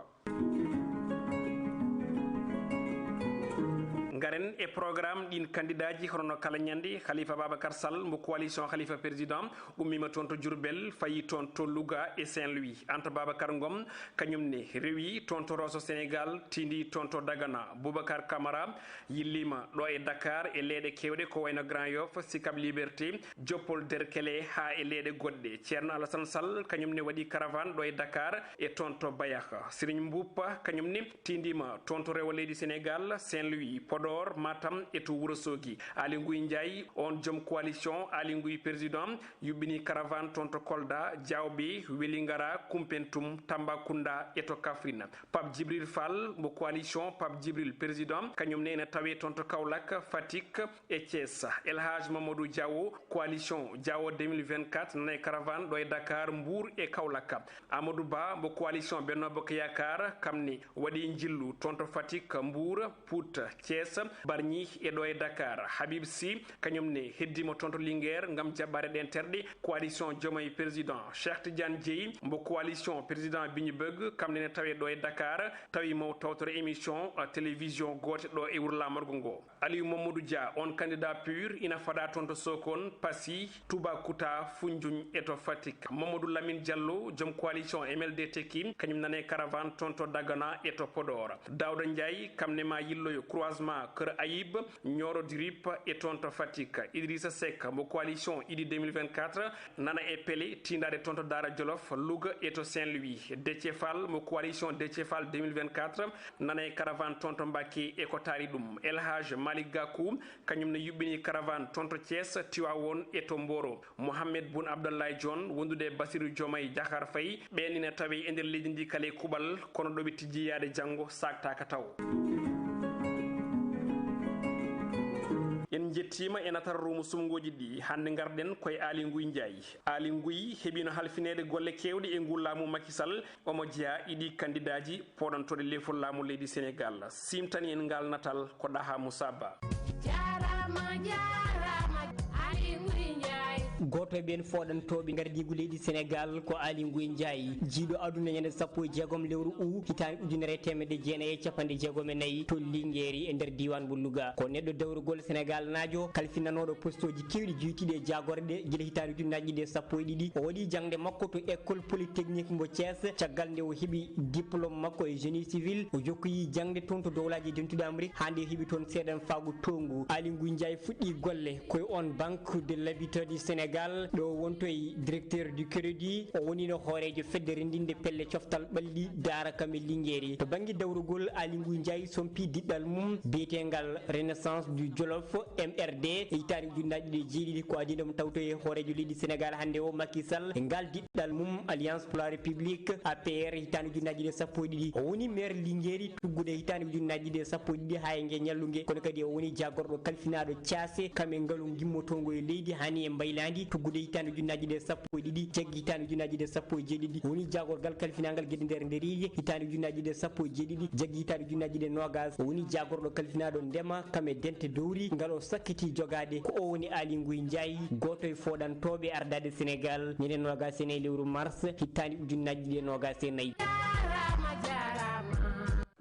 Ngaren e programme ɗin kandidaaji, hono no kala ñande, Khalifa Babacar Sall mbo coalition Khalifa Président ummiima toon to Diourbel, fayi toon to Louga e Saint-Louis. Anta Babacar Ngom, kañum ne rewi toon to Rosso Sénégal, tindi toon to Dagana. Boubacar Camara yilliima ɗo e Dakar e leeɗe keewɗe ko wayno Grand Yoff, Sicap Liberté, Joppol Derkele haa e leeɗe goɗɗe. Ceerno Alassane Sall, kañum ne waɗi caravane ɗo e Dakar e toon to Bayax. Serigne Mboup, kañum ne tindiima toon to rewo leydi Sénégal, Saint-Louis, Podor, Matam e to Wourossogui. Aly Ngouille Ndiaye, on joom coalition Aly Ngouille Président, yuɓɓini caravane toon to Kolda, Diaobé, Wélingara, Koumpentoum, Tambacounda e to Kaffrine. Pape Djibril Fall mo coalition Pape Djibril Président, kañum ne ene tawe toon to Kaolack, Fatick e Thiès. El Hadj Mamadou Diawo, coalition Diawo deux mille vingt-quatre, nana e caravane ɗo e Dakar, Mbour e Kaolack. Amadou Ba mo coalition Benno Bokk Yaakaar, kam ne waɗi njillu toon to Fatick, Mbour, Pout, Thiès, Bargny e ɗo e Dakar. Habib Sy, kañum ne heddiima toon to Linguère ngam jaɓɓaade ɗeen terɗe coalition Diomaye Président. Cheikh Tidiane Dièye mbo coalition Président Biñi Bëgg, kam ne ne tawe ɗo e Dakar, tawi mo tawtoro émission, uh, télévision goote ɗo e wuro laamorgo ngo. Aliou Mamadou Dia, on candidat pur, ina faɗa toon to Sokone, Passy, Toubacouta, Foundiougne e to Fatick. Mamadou Lamine Diallo, joom coalition M L D Tekki, kañum nane caravane toon to Dagana e to Podor. Daouda Ndiaye, kam ne ma yilloyo croisement Kër Ayib, Nioro du Rip e toon to Fatick. Idrissa Seck mo coalition Idy deux mille vingt-quatre, nana e pele tindaade toon to Daara Jolof, Louga e to Saint-Louis. Déthié Fall mo coalition Déthié Fall deux mille vingt-quatre, nana e caravane toon to Mbacké e ko taari ɗum. El Hadj Malick Gakou, kañum ne yuɓɓini caravane toon to Thiès, Tivaouane e to Mboro. Mohamed Boun Abdallah Dionne, wondude e Bassirou Diomaye Diakhar Faye, ɓeen ina tawe e nder leydi ndi kala e kuuɓal, kono ɗo ɓe tijji yaade janngo saaktaaka taw. En Jettiima e natal ruumu sumngooji ɗi. Hannde ngarɗen koye Aly Ngouille Ndiaye. Aly Ngouille heɓiino halfineede golle keewɗe e nguu laamu Macky Sall. Omo jeyaa e ɗii kandidaaji pooɗantooɗi leefol laamu leydi Senegaal. Siimtani en ngaal natal ko Ɗaha Moussa Ba. Jaaraama, jaaraama, Aly Ngouille Ndiaye. Gooto e ɓeen fooɗantooɓe ngardiigu leydi Senegaal ko Aly Ngouille Ndiaye, jiiɗo aduna ñande sappo e jeegom lewru u hitaande ujunere e teemedde jeenayi e capanɗe jeegom e nayi to Linguère e nder diiwaan mo Louga. Ko neɗɗo dawrugol Senegaalnaajo, kalfinanooɗo postooji keewɗi jeytiiɗi e jaagorɗe gila hitaande ujunnaaji ɗiɗi e sappo e ɗiɗi. O waɗi jaŋde makko to École Polytechnique mo Thiès, caggal nde o heɓi diplôme makko e génie civil. O jokkoyi jaŋde toon to Dowlaaji Dentuɗi Amrik, haa nde o heɓi toon seeɗan faago towngu. Aly Ngouille Ndiaye fuɗɗi golle koye oon Banque de l'Habitat du Sénégal, ɗo o wontoyi directeur du crédit. O wonino hooreejo fedde renndinde pelle coftal ɓalli Daara kam e Linguère. To bannge dawrugol, Aly Ngouille Ndiaye sompi diɗɗal mum biyeteengal Renaissance du Jolof, M R D, e hitaande ujunnaaji ɗiɗi e jeeɗiɗi. Ko adii nde mo tawtoyi hooreejo leydi Senegaal hannde o, Macky Sall, e ngal diɗɗal mum Alliance pour la République, A P R, hitaande ujunnaaji ɗiɗi e sappo e ɗiɗi. O woni maire Linguère tuggude hitaande ujunnaaji ɗiɗi e sappo e ɗiɗi haa e nge ñallunge. Kono kadi o woni jaagorɗo kalfinaaɗo caase kam e ngalu gimmotoongo e leydi hani e mbaylaandi, tuggude hitaande ujunnaaji ɗiɗi e sappo e ɗiɗi, jaggi hitaande ujunnaaji ɗiɗi e sappo e jeeɗiɗi. O woni jaagorgal kalfinaangal geɗe nder nderiije hitaande ujunnaaji ɗiɗi e sappo e jeeɗiɗi, jaggi hitaande ujunnaaji ɗiɗi e noogas. O woni jaagorɗo kalfinaaɗo ndema kam e dente dowri ngal o sakkiti jogaade. Ko o woni Aly Ngouille Ndiaye, gooto e fooɗantooɓe ardaade Senegaal ñande noogas e nayi lewru mars hitaande ujunnaaji ɗiɗi e noogas e nayi.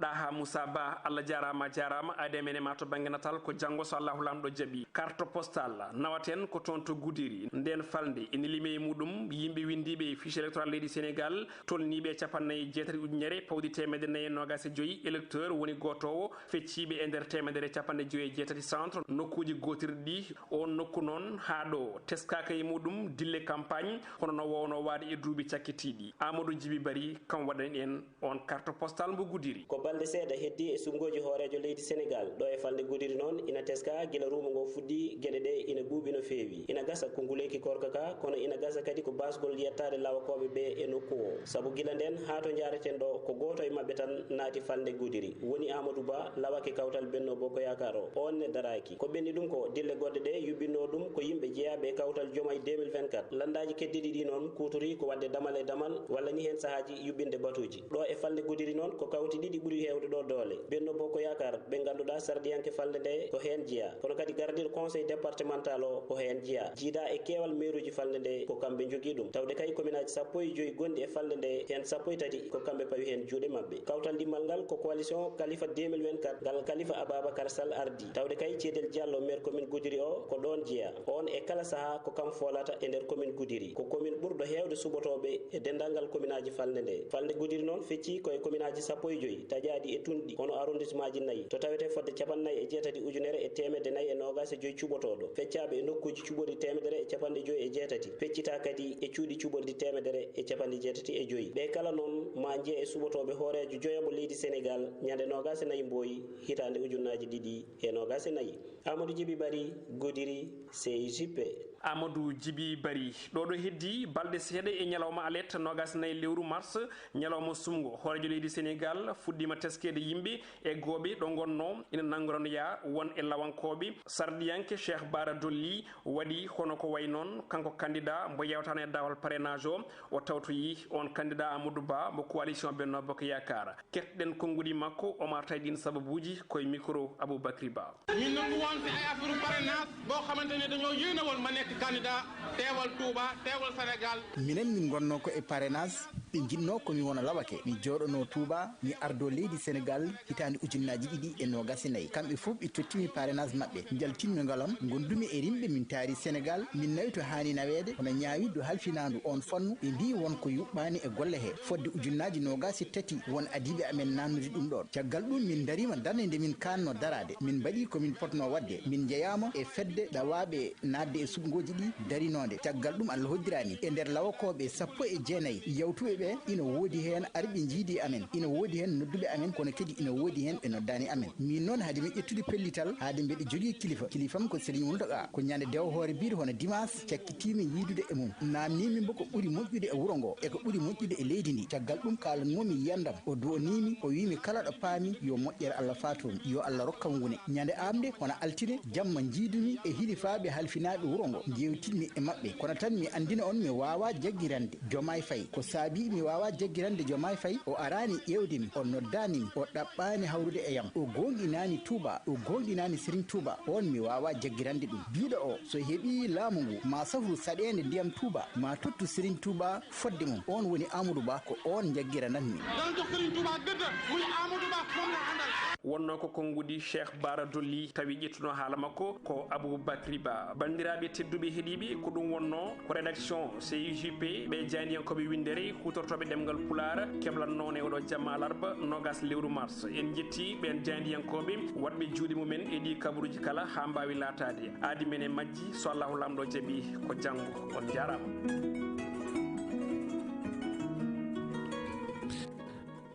Ɗaha Moussa Ba, Allah jaaraama, jaaraama. Aade men e ma to bannge natal ko janngo so Allahu Laamɗo jaɓi. Carte postale nawaten ko toon to Gudiri. Ndeen falnde ene limi e muɗum yimɓe winndiiɓe e fiche électorale leydi Senegaal, tolniiɓe e capanɗe nayi e jeetati ujunere pawdi teemedde nayi e noogas e joyi électeur, woni gootoowo fecciiɓe e nder teemedere e capanɗe joyi e jeetati centre, nokkuuji gootirɗi ɗi. Oon nokku noon, haa ɗo, teskaaka e muɗum dille campagne, hono no woowno waade e duuɓi cakkitiiɗi. Amadou Djiby Bari, kam waɗani en oon carte postale mbo Gudiri. Ko balɗe seeɗa heddii e suɓngooji hooreejo leydi Senegaal. Ɗo e falnde Gudiri noon, ina teskaa gila ruuma ngo fuɗɗii, geɗe ɗe ina ɓuuɓi no feewi. Ina gasa ko nguleeki koorka ka, kono ina gasa kadi ko baasgol yettaade lawakooɓe ɓe e nokku o. Sabu gila ndeen haa to njaareten ɗo, ko gooto e maɓɓe tan naati falnde Gudiri. Woni Amadou Ba, lawake kawtal Benno Bokk Yaakaar o. Oon ne daraaki. Ko ɓenni ɗum ko dille goɗɗe ɗe yuɓɓinnoo ɗum ko yimɓe jeyaaɓe e kawtal Diomaye deux mille vingt-quatre. Lanndaaji keddiiɗi ɗi noon kuutorii ko waɗde damal e damal, walla ni heen sahaaji yuɓɓinde batuuji. Ɗo e falnde Gudiri noon, ko kawti ɗiɗi ɓuri heewde ɗo doole. Benno Bokk Yaakaar, ɓe ngannduɗaa sarɗiyanke falnde nde ko heen jeyaa. Kono kadi gardiiɗo conseil départemental o ko heen jeyaa. Jiidaa e keewal meeruuji falnde nde ko kamɓe njogii ɗum. Tawde kay kominaaji sappo e joyi gonɗi e falnde nde, heen sappo e tati ko kamɓe pawi heen juuɗe maɓɓe. Kawtal ɗimmal ngal ko coalition Khalifa deux mille vingt-quatre ngal Khalifa Ababacar Sall ardii. Tawde kay Ceedel Diallo, maire commune Gudiri o, ko ɗoon jeyaa. Oon e kala sahaa ko kam foolata e nder commune Gudiri. Ko commune ɓurɗo heewde suɓotooɓe e denndaangal kominaaji falnde nde. Falnde Gudiri noon feccii ko e kominaaji sappo e joyi, taƴaaɗi e tunɗi, hono arrondissemaaji nayi, to tawetee fodde capanɗe nayi e jeetati ujunere e teemedde nayi e noogas e joyi cuɓotooɗo. Feccaaɓe e nokkuuji cuɓorɗi teemedere e capanɗe joyi e jeetati. Feccitaa kadi e cuuɗi cuɓorɗi teemedere e capanɗe jeetati e joyi. Ɓe kala noon maa njiya e suɓotooɓe hooreejo joyaɓo leydi Senegaal ñande noogas e nayi Mbooyi hitaande ujunnaaji ɗiɗi e noogas e nayi. Amadou Djiby Bari, Gudiri, C I J P. Amadou Djiby Bari. Ɗo ɗo heddii balɗe seeɗa e ñalawma alet noogas e nayi lewru mars, ñalawma suɓngo, hooreejo leydi Senegaal fuɗɗiima teskeede yimɓe eggooɓe ɗo ngonnoo ina nanngoranoyaa won e lawankooɓe. Sarɗiyanke Cheikh Bara Dolly waɗi hono ko wayi noon kanko candidat mbo yawtaano e daawal parrainage o, o tawtoyi oon candidat Amadou Ba mo coalition Benno Bokk Yaakaar. Ketɗen konnguɗi makko, Omar Taydin sababuuji koye micro Aboubacry Ba. Min noon ko wonde e affaire parrainage boo xamante ne dañoo yéene woon ma nekk candidat teewal Touba, teewal Sénégal. Minen min ngonnoo ko e parrainage, ɓe njiɗnoo ko mi wona lawake, mi jooɗonoo Touba, mi ardoo leydi Senegaal hitaande ujunnaaji ɗiɗi e noogas e nayi. Kamɓe fof ɓe tottimi parrainage maɓɓe, njaltinmi ngalam, ngondumi e rimɓe, min taari Senegaal, min nawi to haani naweede, kono ñaawiddu halfinaandu oon fannu, ɓe mbiyi won ko yuɓɓaani e golle he. Fodde ujunnaaji noogas e tati won adiiɓe amen naatnude ɗum ɗoon. Caggal ɗum min ndariima darnde nde min kaannoo daraade, min mbaɗi ko min potnoo waɗde, min njeyaama e fedde ɗawaaɓe naatde e suɓngooji ɗi darinoonde. Caggal ɗum Allah hoddiraani e nder lawakooɓe sappo e jeenayi yawtuɓe Ina woodi heen arɓe njiidi amen, ina woodi heen nodduɓe amen, kono kadi ina woodi heen ɓe noddaani amen. Miin noon, hade mi ƴettude pellital, hade mbeɗa jogii kilifa, kilifam ko Serigne Mountakha, ko ñande dewo hoore biyde hono dimanche, cakkitiimi yiidude e mum. Naamniimi mbo ko ɓuri moƴƴude e wuro ngo e ko ɓuri moƴƴude e leydi ndi. Caggal ɗum, kaalanmoo-mi yiyandam, o duwoniimi, o wiimi kala ɗo paami yo moƴƴere Allah faa toon, yo Allah rokkam ngune. Ñande aamnde, hono altine, jamma njiidumi e hilifaaɓe halfinaaɓe wuro ngo, njeewtidmi e maɓɓe. Kono tan mi anndina on, mi waawaa jaggirande Jomaay Fay. Ko saabii mi waawaa jaggirande Jomaay Fay? O araani ƴeewde mi, o noddaani mi, o ɗaɓɓaani hawrude e yam, o goonɗinaani Tuuba, o goonɗinaani Serigne Tuuba. Oon mi waawaa jaggirande ɗum. Biiɗo o, so heɓii laamu ngu, ma safru saɗeende ndiyam Tuuba, ma tottu Serigne Tuuba fodde mum. Oon woni Amadou Ba, ko oon njaggiranatmi. Danañ jox Serigne Touba gëdd, muy Amadou Ba, moom la àndal. Wonnoo ko konguɗi Cheikh Bara Dolly tawi ƴettuno haala makko ko Aboubacry Ba. Banndiraaɓe tedduɓe heɗiiɓe, ko ɗum wonnoo ko rédaction C I J P ɓe jaayndiyankooɓe winndere huutortooɓe ɗemngal Pulaar keblannoo ne oɗo jamma alarba noogas lewru mars. En njetti ɓeen jaayndiyankooɓe waɗɓe juuɗe mumen e ɗii kabaruuji kala haa mbaawi laataade aadi men e majji, so Allahu Laamɗo jaɓi ko janngo. On njaaraama.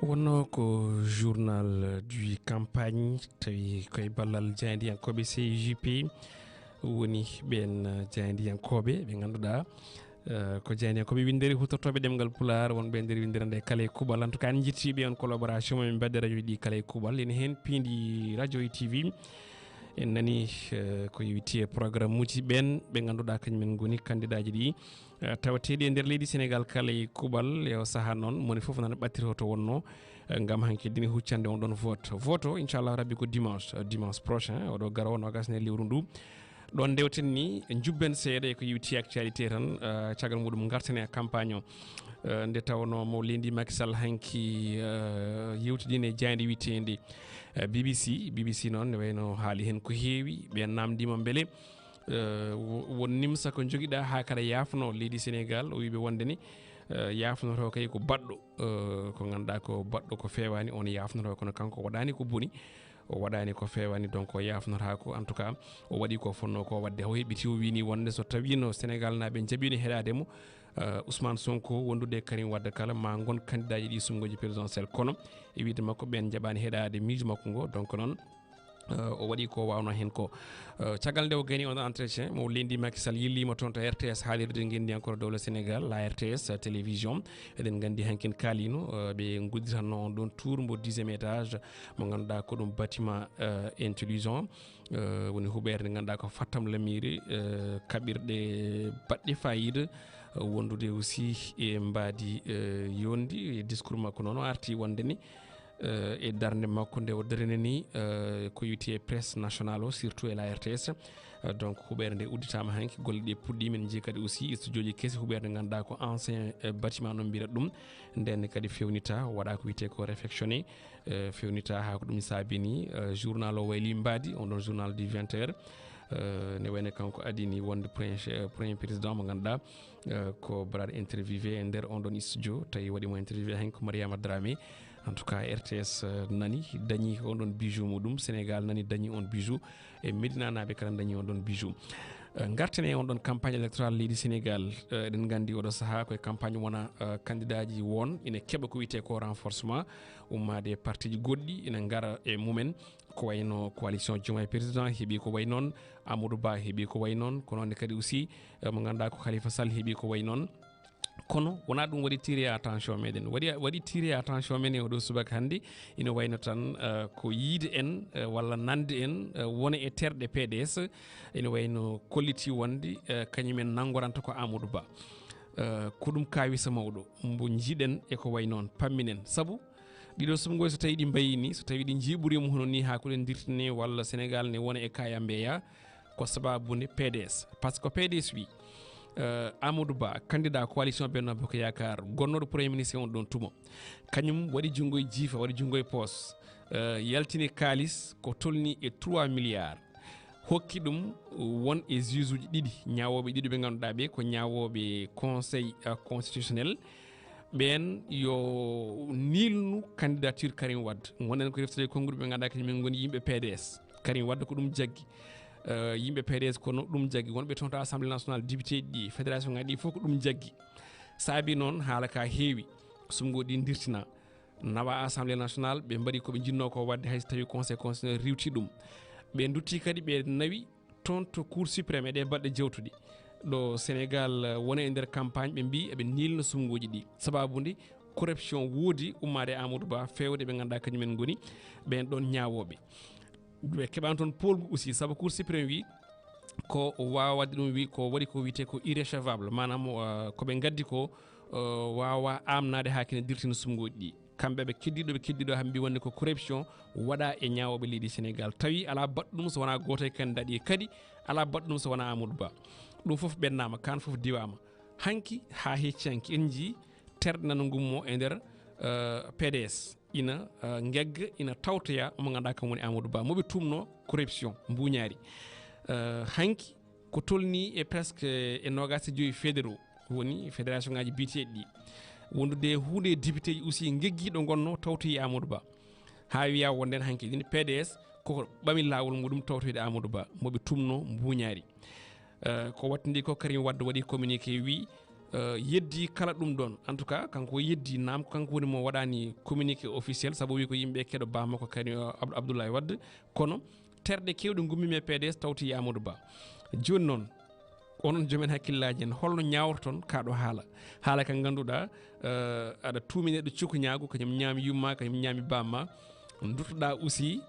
Wonnoo ko journal du campagne, tawi koye ballal jaayndiyankooɓe C I J P woni ɓeen, eh, jaayndiyankooɓe ɓe ngannduɗaa, eh, ko jaayndiyankooɓe winndere huutortooɓe ɗemngal Pulaar, wonɓe e nder winndere nde kala e kuuɓal. En tout cas, en njettii ɓe on collaboration mo min mbaɗde radio ɗi kala e kuuɓal. Ene heen piindi radio e T V. En nani, eh, ko yowiti e programme uji ɓeen ɓe ngannduɗaa kañumen ngoni kandidaaji ɗi, eh, tawateeɗi e nder leydi Senegal kala e kuuɓal. E o sahaa noon, moni fof nana ɓattiro to wonnoo, eh, ngam hanki dine huccande on ɗon vote. Vote o, inchallah rabbi, ko dimanche, eh, dimanche prochain, oɗo garowo noogas e nayi lewru ndu. Ɗon ndewten ni, njubben seeɗa e ko yowiti actualité tan, eh, caggal muɗum ngarten e campagne o. Eh, nde tawnoo mo leydi Macky Sall hanki, eh, yewtidini e jaaynde wiyeteendi, eh, B B C. B B C noon ne wayno haali heen ko heewi. Ɓe naamndiima mbele, eh, wo-, won nimsa ko njogiɗaa haa kaɗa yaafno leydi Senegal. O wii ɓe wonde ni, eh, yaafnoto kay ko baɗɗo, eh, ko ngannduɗaa ko baɗɗo ko feewaani, on yaafnoto, kono kanko waɗaani ko boni, o waɗaani ko feewaani, donc o yaafnotaako. En tout cas, o waɗi ko fonnoo ko waɗde. O heɓɓiti, o wii ni wonde so tawiino Senegal naaɓe njaɓiino heɗaade mo, eh, Ousmane Sonko wondude e Karim Wade kala, ma ngon kandidaaji ɗi sumngooji présidentiel. Kono e wiide makko ɓeen njaɓaani heɗaade miijo makko ngo, donc noon, eh, o waɗi ko waawnoo heen ko. Eh, caggal nde o gayni on entretien mo leydi Macky Sall yilliima toon to R T S, haalirde ngenndiyankore dowla Senegal, la R T S télévision. Eɗen nganndi hankin kaaliino, eh, ɓe ngudditanno on ɗon tour mbo dixième étage, mo ngannduɗaa ko ɗum bâtiment, eh, intelligent, eh, woni huɓeere nde ngannduɗaa ko fattam lamiiri, eh, kaɓirɗe baɗɗe fayida, eh, wondude aussi e mbaadi, eh, yonndi. E discours makko noon o arti wonde ni, eh, e darnde makko nde o darani ni, eh, ko yowiti e presse nationale o, surtout e la R T S. Eh, donc huɓeere nde udditaama hanki, golle ɗe puɗɗiima, en njii kadi aussi e studio ji kesi huɓeere nde ngannduɗaa ko ancien, eh, bâtiment no mbiyata ɗum. Nden kadi fewnita, waɗa ko wiyetee ko réfectionné, eh, fewnita haa ko ɗum saabini, eh, journal o wayli mbaadi, on ɗon journal du vingt heures, eh, ne wayno kanko adini wonde premier, eh, premier président mo ngannduɗaa, eh, ko baraɗo interviewé e nder on ɗon studio, tawi waɗi mo interviewé heen ko Mariama Dramé. En tout cas, R T S, eh, nani, dañi on ɗon bijou muɗum, Sénégal nani, dañi on bijou, e Médina naaɓe kala dañi on ɗon bijou. Eh, ngarten e on ɗon campagne électorale leydi Sénégal. Eh, eɗen nganndi oɗo sahaa koye campagne wona, eh, kandidaaji won ina keɓa ko wiyetee ko renforcement, ummaade e partiji goɗɗi ina ngara e mumen, ko wayno coalition Diomaye Président heɓi ko way noon, Amadou Ba heɓi ko way noon, ko noon kadi aussi, eh, mo ngannduɗaa ko Khalifa Sall heɓi ko way noon. Kono wonaa ɗum waɗi tirer attention meɗen. Waɗi, waɗi tirer attention men e oɗo subaka hannde, ina wayno tan, eh, ko yiide en, eh, walla nande en, eh, wona e terɗe P D S, ina wayno kolliti wonde, eh, kañumen nanngoranta ko Amadou Ba. Eh, ko ɗum kawisa mawɗo, mbo njiɗen e ko way noon, pamminen. Sabu ɗiɗo sumngoy so tawi ɗi mbayi ni, so tawi ɗi njiiɓuriima hono ni, haa ko ɗen dirtini walla Sénégal ne wona e kaya mbeya, ko sababu nde P D S. Par ce que P D S wi, eh, Amadou Ba, candidat coalition Benno Bokk Yaakaar, gonnooɗo premier ministre on ɗon tuma, kañum waɗi junngo e jiifa, waɗi junngo e poos, eh, yaltini kaalis ko tolni e trois milliards. Hokki ɗum won e juge uji ɗiɗi, ñaawooɓe ɗiɗo ɓe ngannduɗaa ɓe ko ñaawooɓe conseil, eh, constitutionnel. Ɓeen yo niilnu candidature Karim Wade. Ngonɗen ko reftude e konnguɗi ɓe ngannduɗaa kañum en ngoni yimɓe P D S. Karim Wade ko ɗum jaggi. Eh, yimɓe P D S kono ɗum jaggi. Wonɓe toon to Assemblée nationale, député ɗi, fédération ngaji ɗi fof ko ɗum jaggi. Saabi noon haala ka heewi. Sumngo ɗi ndirtina, nawa Assemblée nationale, ɓe mbaɗi ko ɓe njinnoo ko waɗde, hay so tawi Conseil constitutionnel riiwti ɗum. Ɓe ndutti kadi, ɓe nawi toon to Cour suprême e ɗe balɗe jawtuɗi. Ɗo Sénégal, eh, woni e nder campagne, ɓe mbii eɓe niilna sumngooji ɗi. Sababu nde corruption woodi ummaade e Amadou Ba, feewde ɓe ngannduɗaa kañumen ngoni ɓeen ɗoon ñaawooɓe. Ɓe keɓaani toon poolgu aussi, sabu Cour suprême wi ko waawa waɗde ɗum, wi ko waɗi ko wiyetee ko irrécevable, maanaam, eh, ko ɓe ngaddi ko, eh, waawa aamnaade haa kene dirtina sumngooji ɗi. Kamɓe ɓe keddiiɗo, ɓe keddiiɗo haa mbi wonde ko corruption waɗa e ñaawooɓe leydi Sénégal. Tawi alaa baɗɗo ɗum so wonaa gooto e candidat ɗi, kadi alaa baɗɗo ɗum so wonaa Amadou Ba. Ɗum fof ɓennaama, kaan fof diwaama. Hanki haa hecci hanki en njii terɗe nana ngummoo e nder, eh, P D S. Ina, eh, ngegga, ina tawtoya mo ngannduɗaa kam woni Amadou Ba, mo ɓe tuumnoo corruption, mbuuñaari. Eh, hanki ko tolnii e presque e noogaas e joyi fédéraux, woni fédération ngaaji biyeteeɗi ɗi, wondude e huunde e député ji aussi ngeggi ɗo ngonnoo tawtoyi Amadou Ba. Haa wiyaa wonde hanki ɗin P D S koko ɓami laawol muɗum tawtoyde Amadou Ba, mo ɓe tuumnoo mbuuñaari. Eh, ko wattindi ko Karim Wade waɗi communiqué wi, eh, yeddi kala ɗum ɗoon. En tout cas, kanko yeddi naam, ko kanko woni mo waɗani communiqué officiel, sabu wi ko yimɓe keɗo bamako Karim, eh, Ab-, Abdoulaye Wade. Kono terɗe keewɗe ngummiima e P D S tawti Amadou Ba. Jooni noon, onon joomen hakkillaaji en, holno ñaawroton kaa ɗo haala? Haala ka ngannduɗaa, eh, aɗa tuumi neɗɗo cukuñaagu, kañum ñaami yumma, kañum ñaami bamma. Nduttoɗaa aussi,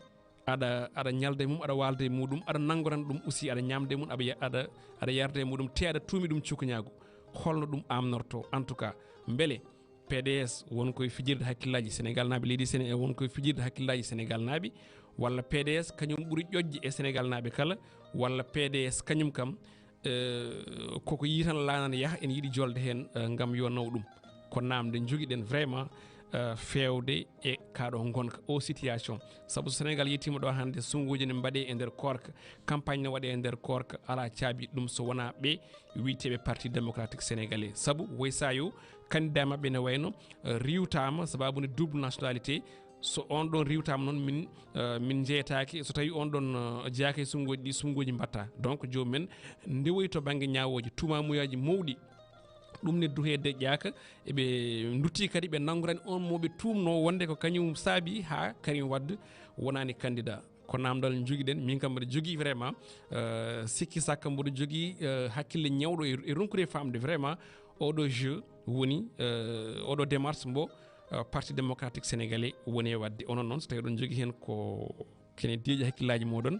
aɗa, aɗa ñalda e mum, aɗa waalda e muɗum, aɗa nanngorana ɗum aussi, aɗa ñaamda e mum, aɗa ya-, aɗa, aɗa yarda e muɗum, te aɗa tuumi ɗum cukuñaagu. Holno ɗum aamnorto? En tout cas, mbele P D S won koye fijirde hakkillaaji Sénégal naaɓe, leydi Séné-, won koye fijirde hakkillaaji Sénégal naaɓe, walla P D S kañum ɓuri ƴoƴde e Sénégal naaɓe kala, walla P D S kañum kam, eh, koko yii tan laana ne yaha, ene yiɗi jolde heen, eh, ngam yo naw ɗum? Ko naamnde njogiɗen vraiment, eh, feewde e kaa ɗo ngonka, o situation. Sabu so Sénégal yettiima ɗo hannde, sunnguuji ne mbaɗee e nder koorka, campagne ne waɗee e nder koorka, alaa caabi ɗum so wonaa ɓe wiyeteeɓe Parti Démocratique Sénégalais. Sabu woy saa yo candidat maɓɓe ne wayno, eh, riiwtaama, sababu ne double nationalité, so on ɗon riiwtaama noon, min, eh, min njeytaake. So tawi on ɗon, eh, jeyaaka e sunnguuji ɗi, sunnguuji mbatta. Donc, joomum en ndewoyi to bannge ñaawooji, tuumamuyaaji mawɗi. Ɗum ne duhee deƴƴaaka, eɓe nduttii kadi ɓe nanngorani on mo ɓe tuumnoo wonde ko kañum saabi haa Karim Wade wonaani candidat. Ko naamndal njogiɗen, min kam mbiɗa jogii vraiment, eh, sikki sakka, mboɗo jogii, eh, hakkille ñawɗo e, e ronkude faamde vraiment oɗo jeu woni, eh, oɗo démarche mbo, eh, Parti Démocratique Sénégalais woni e waɗde. Onon noon, so tawi oɗon njogii heen ko kene deeƴi hakkillaaji mooɗon,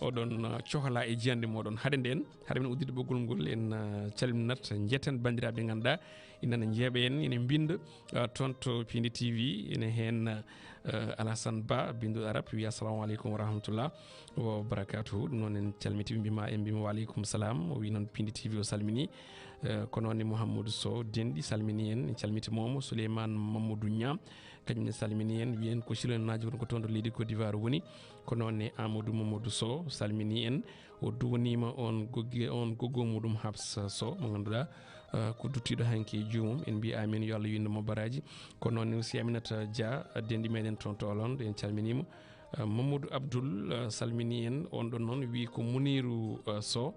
oɗon, eh, cohla e jiyannde mooɗon. Hade ndeen, hade men udditde ɓoggol ngol, en, eh, calminat, njetten banndiraaɓe ɓe ngannduɗaa ina na njeeɓa en, ina mbinnda, eh, toon to Piindi T V, ina heen, eh, Alassane Ba, binnduɗo Arab, wiya, "Assalamu aleykum wa rahmatullah wa barakatuhu." Ɗum noon en calmitii, mbima, en mbima, "Wa aleykum salam." O wi noon Piindi T V o salmini. Eh, ko noon ne Mouhamadou Sow Denɗi salmini en, en calmiti momo. Souleymane Mamadou Niang, kañum ne salmini en, wi en ko Silonaajo, kono ko toon to leydi Côte d'Ivoire woni. Ko noon ne Amadou Mamadou Sow salmini en. O duwaniima on gogge-, on goggo muɗum Habsa Sow, mo ngannduɗaa, eh, ko duttiiɗo hanki e joomum. En mbiya amin, yo Allah winndo mo baraaji. Ko noon ne aussi Aminata Dia, denɗi meɗen toon to Hollande, en calminiima. Eh, Mamadou Abdoul, eh, salmini en. On ɗon noon wi ko Muniru, eh, Sow.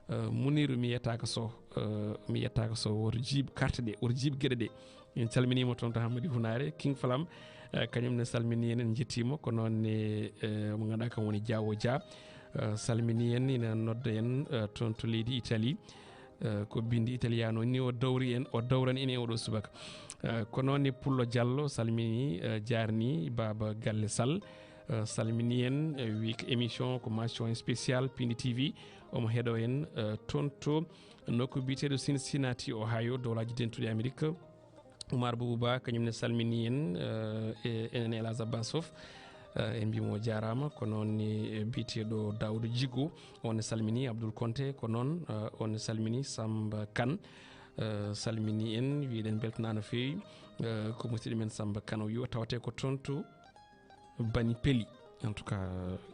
Eh, Muniru, mi yettaaka Sow, eh, mi yettaaka Sow. Woto jiib carte ɗe, woto jiib geɗe ɗe. En calminiima toon to Hammadi Hunaare, King Flam, eh, kañum ne salmini en, en njettiima. Ko noon ne, eh, mo ngannduɗaa kam woni Diawo Dia, eh, salmini en, ina nodda en, eh, toon to leydi Italie. Eh, ko binndi italiano ni o dawri en, o dawrani en e oɗo subaka. Eh, ko noon ne Pullo Diallo salmini, eh, jaarni Baba Galle Sall, eh, salmini en, eh, wi ko émission ko mention spéciale Piindi T V, omo heɗo en, eh, toon to nokku biyeteeɗo Cincinnati, Ohio, Dowlaaji Dentuɗi Amerik. Oumar Boubou Ba, kañum ne salmini en, eh, e enen e El Hadj Abbas fof. Eh, en mbimo o jaaraama. Ko noon ne, eh, biyeteeɗo Daouda Djigo, on ne salmini Abdoul Konte, ko noon, eh, on ne salmini Samba Kane, eh, salmini en, wiɗen beltanaa no feewi, eh, ko musidɗo men Samba Kane o wi o tawate ko toon to Bani Peli. En tout cas,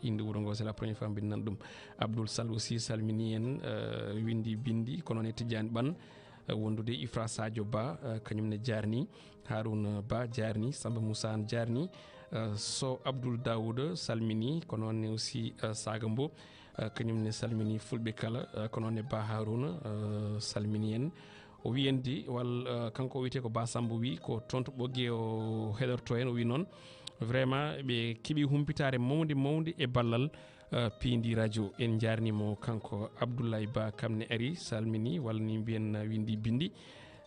innde wuro ngo, c'est la première fois mbiɗa nana ɗum. Abdoul Sall aussi salmini en, eh, winndi binndi, ko noon e Tidiane Ɓan, eh, wondude Ifra Sadio Ba, eh, kañum ne jaarni, Harouna Ba jaarni, Samba Moussa Anne jaarni, eh, Sow Abdoul Daouda salmini, ko noon ne aussi, eh, Saga Mbo, eh, kañum ne salmini fulɓe kala, eh, ko noon ne Ba Harouna, eh, salmini en. O wiyendi wal, eh, kanko o wiyetee ko Ba Sambo wi ko toon to Ɓoggee o heɗorto heen. O wi noon vraiment ɓe keɓi humpitaare mawnde mawnde e ballal, eh, piindi radio. En njaarnii mo kanko Abdoulaye Ba kam ne ari salmini walla ni mbiyen, eh, windi bindi.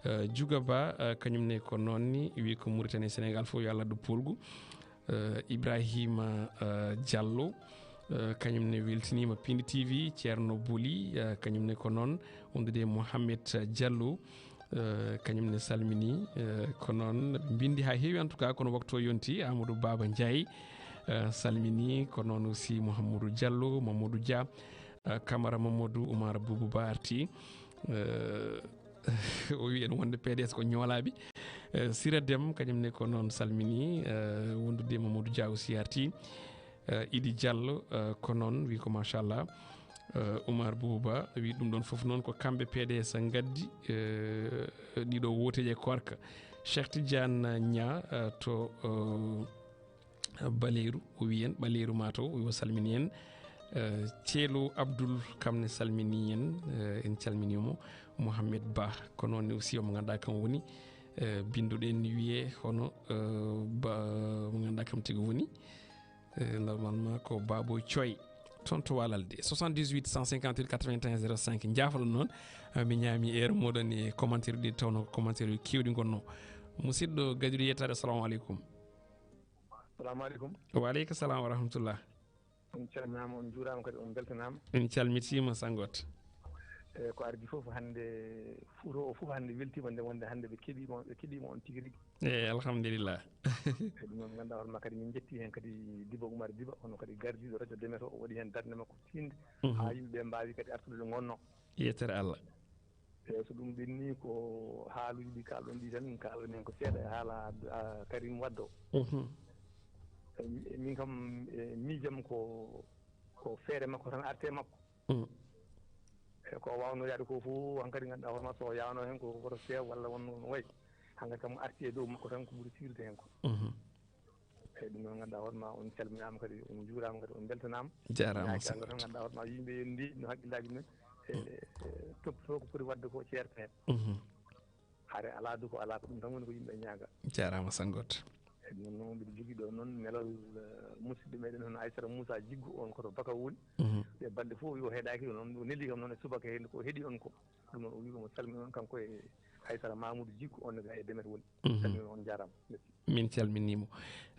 Eh, Juga Ba, eh, kañum ne ko noon ni wi ko Mauritanie Sénégal fof yo Allah addu poolgu. Eh, Ibrahima, eh, Diallo, eh, kañum ne weltiniima Pindi T V. Ceerno Boli, eh, kañum ne ko noon wondude e Mohamed Diallo, eh, kañum ne salmini, eh, ko noon ɓe mbindi haa heewi en tout cas kono waktu o yonti. Amadou Baba Ndiaye, eh, salmini ko noon aussi Mouhamadou Diallo, Mamadou Dia, eh, Camara Mamadou, Oumar Boubou Ba arti. Eh, o wi en wonde P D S ko ñoolaaɓe. Eh, Sira Dem kañum ne ko noon salmini, eh, wondude e Mamadou Dia aussi arti. Eh, Idi Diallo, eh, ko noon wi ko machallah. Eh, Oumar Boubou Ba wi ɗum ɗoon fof noon ko kamɓe P D S ngaddi, eh, ɗiɗo wooteeji e Koorka. Cheikh Tidiane Nia, eh, to, eh, Baleeru, o wi en Baleeru Mato, o wi o salmini en. Eh, Ceelo Abdoul kam ne salmini en, eh, en calmini mo. Mohamed Ba, ko noon ne aussi omo ngannduɗaa kam woni, eh, binnduɗen wiyee hono, eh, ba, mo ngannduɗaa kam tigi woni, eh, normalement ko Baboy Coy. Toon to Walalde, soixante-dix-huit cent cinquante-huit quatre-vingt-un zéro cinq. Njaafoɗon noon, eh, mi ñaami heure moɗon e commentaire ɗi tawno ko commentaire keewɗi ngonno. Musidɗo gadiɗo yettaade, assalamu aleykum. Assalamu aleykum. Wa aleykum salam wa rahmatullah. On calminaama, on njuuraama, kadi on mbeltanaama. En calmitiima, sanngoot. E ko ardi fof hannde, Fuuta o fof hannde weltiima nde wonde hannde ɓe keɗiima, ɓe keɗiima on tigi rigi. Eey, alhamdulillah. E ɗum noon, ngannduɗaa hoore maa kadi min njettii heen kadi Diba Oumar Diba, hono kadi gardiiɗo radio Demet o, o waɗi heen darnde makko tiiɗnde, mhm, haa yimɓe ɓe mbaawi kadi artude nde ngonnoo. Yettere Allah. Eey, so ɗum ɓennii ko haaluuji ɗi kaalɗon ɗi tan, kaalɗon heen ko seeɗa e haala, a, Karim Wade o. Mhm. E, min kam, e, miijam ko, ko feere makko tan arte makko. Mm. E ko o waawnoo yaade ko fof, hankadi ngannduɗaa hoore maa so o yaawno heen ko woto feew walla won no wayi. Hankadi kam arti e dow makko tan ko ɓuri sirde heen ko. Mhm. Eey, ɗum noon ngannduɗaa hoore maa on calminaama kadi, on njuuraama kadi, on mbeltanaama. Jaaraama. Ñaagaa Allah tan ngannduɗaa hoore maa yimɓe yo ndeeƴnu hakkillaaji mumen. E, e, toppitoo ko poti waɗde ko ceerta heen. Mhm. Hare alaa du ko alaa ko ɗum tan woni ko yimɓe ñaaga. Jaaraama sanngoot. Eey, ɗum noon mbiɗo jogii ɗo noon nelal, eh, musidɗo meɗen hono Aissata Moussa Jiggo on ko to Baka woni. Mhm. Ɗe balɗe fof yo heɗaaki ɗo noon, o neli kam noon e subaka heen ko heɗi on ko. Ɗum noon o wi omo salmina on kanko e Aissata Mamoudou Jiggo on ne ga e Demet woni. Mhm. Salmina on, jaaraama. Merci. Min calminiimo.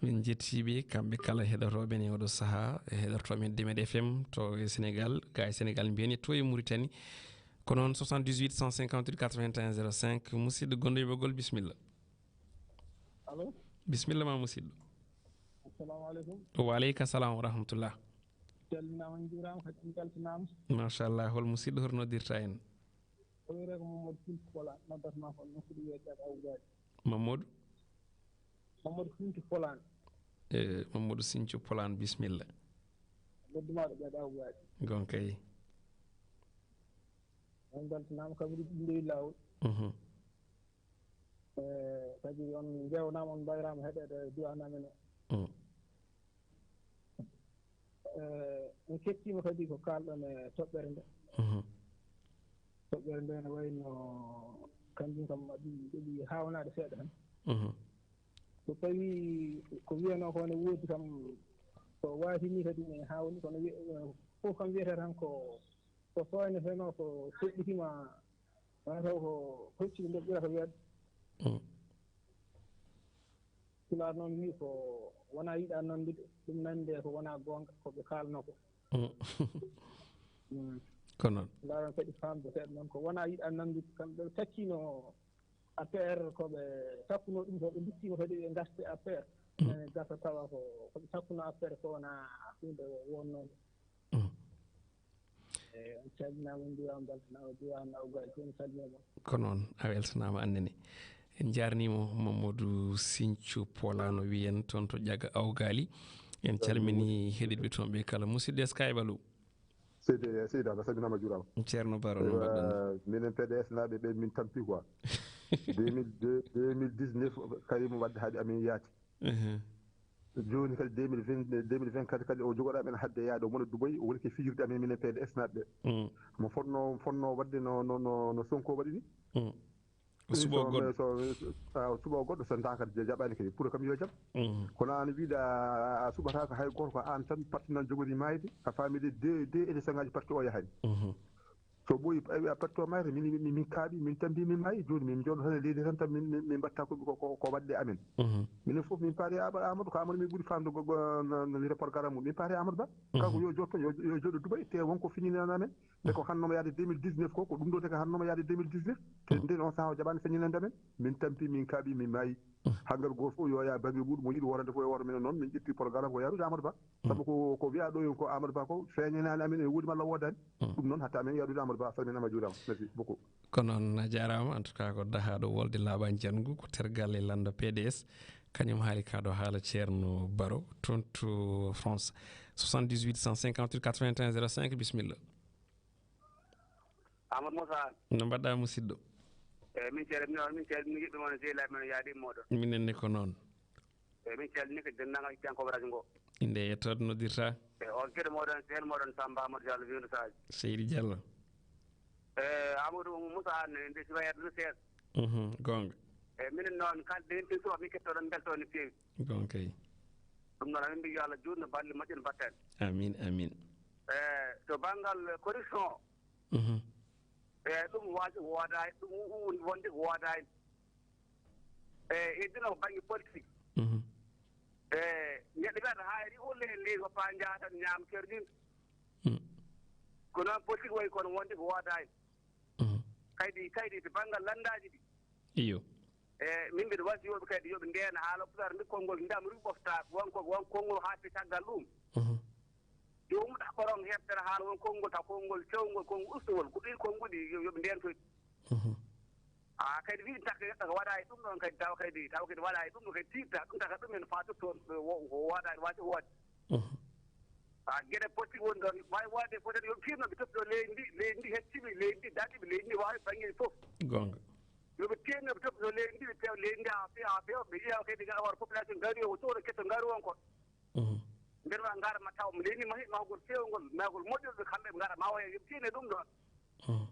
Min njettiiɓe kamɓe kala heɗotooɓe men e oɗo sahaa, e heɗotooɓe men Demet F M to e Sénégal, ga e Sénégal mbiyani to e Mauritanie. Ko noon soixante-dix-huit cent cinquante-huit quatre-vingt-un zéro cinq. Musidɗo gonɗo e ɓoggol, bisimilla. Allo? Bisimilla ma musidɗo. Assalamu aleykum. Wa aleyka salam wa rahmatullah. Calminaama, njuuraama, kadi en mbeltanaama. Machallah, hol musidɗo hoto noddirta en? O wiyetee ko Mamadou Kounta Pola, noddatnoo ko nokku ɗo wiyetee Awgaaji. Mamadou? Mamadou Kounta Polaan. E, Mamadou Sinthiou Polaan, bisimilla. Noddumaaɗo ɓe ɗo Awgaaji. Gonkay. On mbeltanaama, kabaruuji ɗi ndewi laawol. Mhm. E, kadi on njeewnaama, on mbayraama heɗeede e diwaan amen o. Mm. Eh, en kettiima kadi ko kaalɗon e toɓɓere nde. Mhm. Toɓɓere nde ne wayi no kanjum kam aɗi ɗeɓi haawnaade seeɗa tan. Mhm. So tawii ko wiyanoo ko ne woodi kam, so waasini kadi ne haawni, kono wi-, fof kam wiyata tan ko, ko sooyneteno, so feɗɗitima, wona taw ko hoccude nder ɓurata wiyat. Mm. Pulaar noon wii ko wonaa yiɗaa nanndude, ɗum nannde ko wonaa goonga, ko ɓe kaalnoo ko. Mm. Mm. Ko noon. Ndaaron kadi faamde seeɗa noon, ko wonaa yiɗaa nanndude, kamɓe ɓe taccino A P R, ko ɓe takkunoo ɗum, ko ɓe nduttiima kadi ɓe ngarti A P R. Mm. E gasa tawa ko, ko ɓe takkunoo A P R ko wonaa huunde wonnoo. Mm. Eey, on calminaama, on njuuraama, mbeltanaama, diwaan Awgaaji fof, mi salmina mon. Ko noon, a weltanaama, aan nene. En njaarniima Mamadou Sinthiou Polano, wiyen toon to Ƴaga Awgaali. En calminii heɗiiɓe toon ɓe kala. Musidɗo Skype, allo. Seydi, seydi, a salminaama, juuraama. Ceerno Baro, no mbaɗɗon? Ewa, minen P D S naaɓe ɓe, min tampi quoi. Deux mille deux, deux mille dix-neuf, Karim waɗde haaɗi amin yaati. Mhm. Jooni kadi deux mille vingt, deux mille vingt-quatre kadi o jogoɗaa men hadde yaade, o mona Dubaï, o woni ke fijirde amen minen P D S naaɓe ɓe. Mm. Mo fotno, fotno waɗde no, no, no, no Sonko waɗi ni. Mm. Suba o goɗɗo. So, so, so, a suba o goɗɗo, so ntaaka ja-, jaɓaani kadi, pour kam yo jaɓ. Mhm. Kono aan wiide a, a suɓataako hay gooto, ko aan tan parti nan jogori maayde, a faami de, de, de élection ngaji parti o yahani. Mhm. So ɓooyi, a, a parti o maayde, min, min, min kaaɓi, min tampi, min maayi, jooni min jooɗo tan e leydi tan, tan min, min, min mbatta ko, ko, ko, ko waɗde amen. Mhm. Minen fof min paari Amadou, Amadou, ko Amadou min ɓuri faamde go, go, no, no wiyete programme mum. Min paari Amadou Ba. Mhm. Kanko yo jooɗo toon, yo, yo jooɗo Dubai, te wonko fini nan amen. Nde ko hanno mo yaade deux mille dix-neuf ko, ko ɗum ɗo te ko hanno mo yaade deux mille dix-neuf. Te nden on saha o jaɓaani feññinande amen. Min tampi, min kaaɓi, min maayi. Hangal gooto fof yo yaa bannge muɗum, mo yiɗi worande fof e woro minen noon, min ƴetti programme ko yarude Amadou Ba. Sabu ko, ko wiyaa ɗo yon ko Amadou Ba ko feeñanaani amen ene woodi malla woodaani. Ɗum noon hatta amen yarude Amadou Ba, salminaama juuraama. Merci beaucoup. Ko noon, a jaaraama. En tout cas, ko dahaaɗo wolde laaɓa njanngu, ko tergal e lannda P D S. Kañum haali ka ɗo haala Ceerno Baro, toon to France. Soixante-dix-huit cent cinquante-huit quatre-vingt-un zéro cinq, bisimilla. Amadou Moussa Anne. No mbaɗɗa, musidɗo? Eyi, min calmini on, min calmini yiɓɓe mon, sehilaaɓe men, yaade e mooɗon. Minen ne ko noon. Eyi, min calmini ko denndaangal ƴettiyankooɓe radio ngo. Inde e yettoode noddirta? E on geɗe mooɗon, sehil mooɗon Samba Amadou Diallo, Windo Sadio. Seydi Diallo. E Amadou Moussa Anne, nde sifa yerde no seeɗa. Mhm, goonga. E minen noon, kala dentin suba, min kettoɗon, mbelto no feewi. Goonga kay. Ɗum noon, amin mbi yo Allah juutno balɗe moƴƴe no mbaɗten. Amin, amin. E to banngal corruption o, Mhm. E ɗum waasi woodaani, ɗum u-, u-, wonde ko woodaani. E heddino ko bannge politique. Mhm. E neɗɗo wiyata haayri o le-, leydi ko paa njaha tan ñaam kerɗin. Mm. Ko noon politique wayi kono wonde ko woodaani. Mhm. Kaydi, kaydi to banngal lanndaaji ɗi. Iyo. E min mbiɗa wasiyooɓe kadi yo ɓe ndeena haala pulaar nde konngol ndamri ɓoftaaka. Won ko, won konngol haaɗti caggal ɗum. Mhm. Joomum ɗaɓɓoron heɓtere haala won konngol taw konngol cewngol, konngol ustowol, ko ɗin konnguɗi yo, yo ɓe ndeentoy. Mhm. A kadi wi takka neɗɗo ko waɗa e ɗum ɗon kadi taw kadi, taw kadi waɗa e ɗum ɗo kadi tiiɗta ɗum taka ɗum en faa tottoon ɓe wo-, ko woodaani waasi woode. Mhm. A geɗe potti woni ɗon, waawi waade fof tan yo ɓe tiiɗno ɓe toppito leydi ndi, leydi ndi hecciɓe, leydi ndi daɗiɓe, leydi ndi waawi banngeeji fof. Goonga. Yo ɓe tiiɗno ɓe toppito leydi ndi, ɓe peewa leydi ndi haa feewa, haa feewa, ɓe yiya kadi gaɗa war population ngari o, sohla ketto ngari won kon. Mhm. Nder ma ngara ma taw leydi ndi mahi mahgol feewngol, mahgol moƴƴol, ɓe kamɓe ɓe ngara maho heen, yo ɓe tiiɗno ɗum ɗon. Mhm.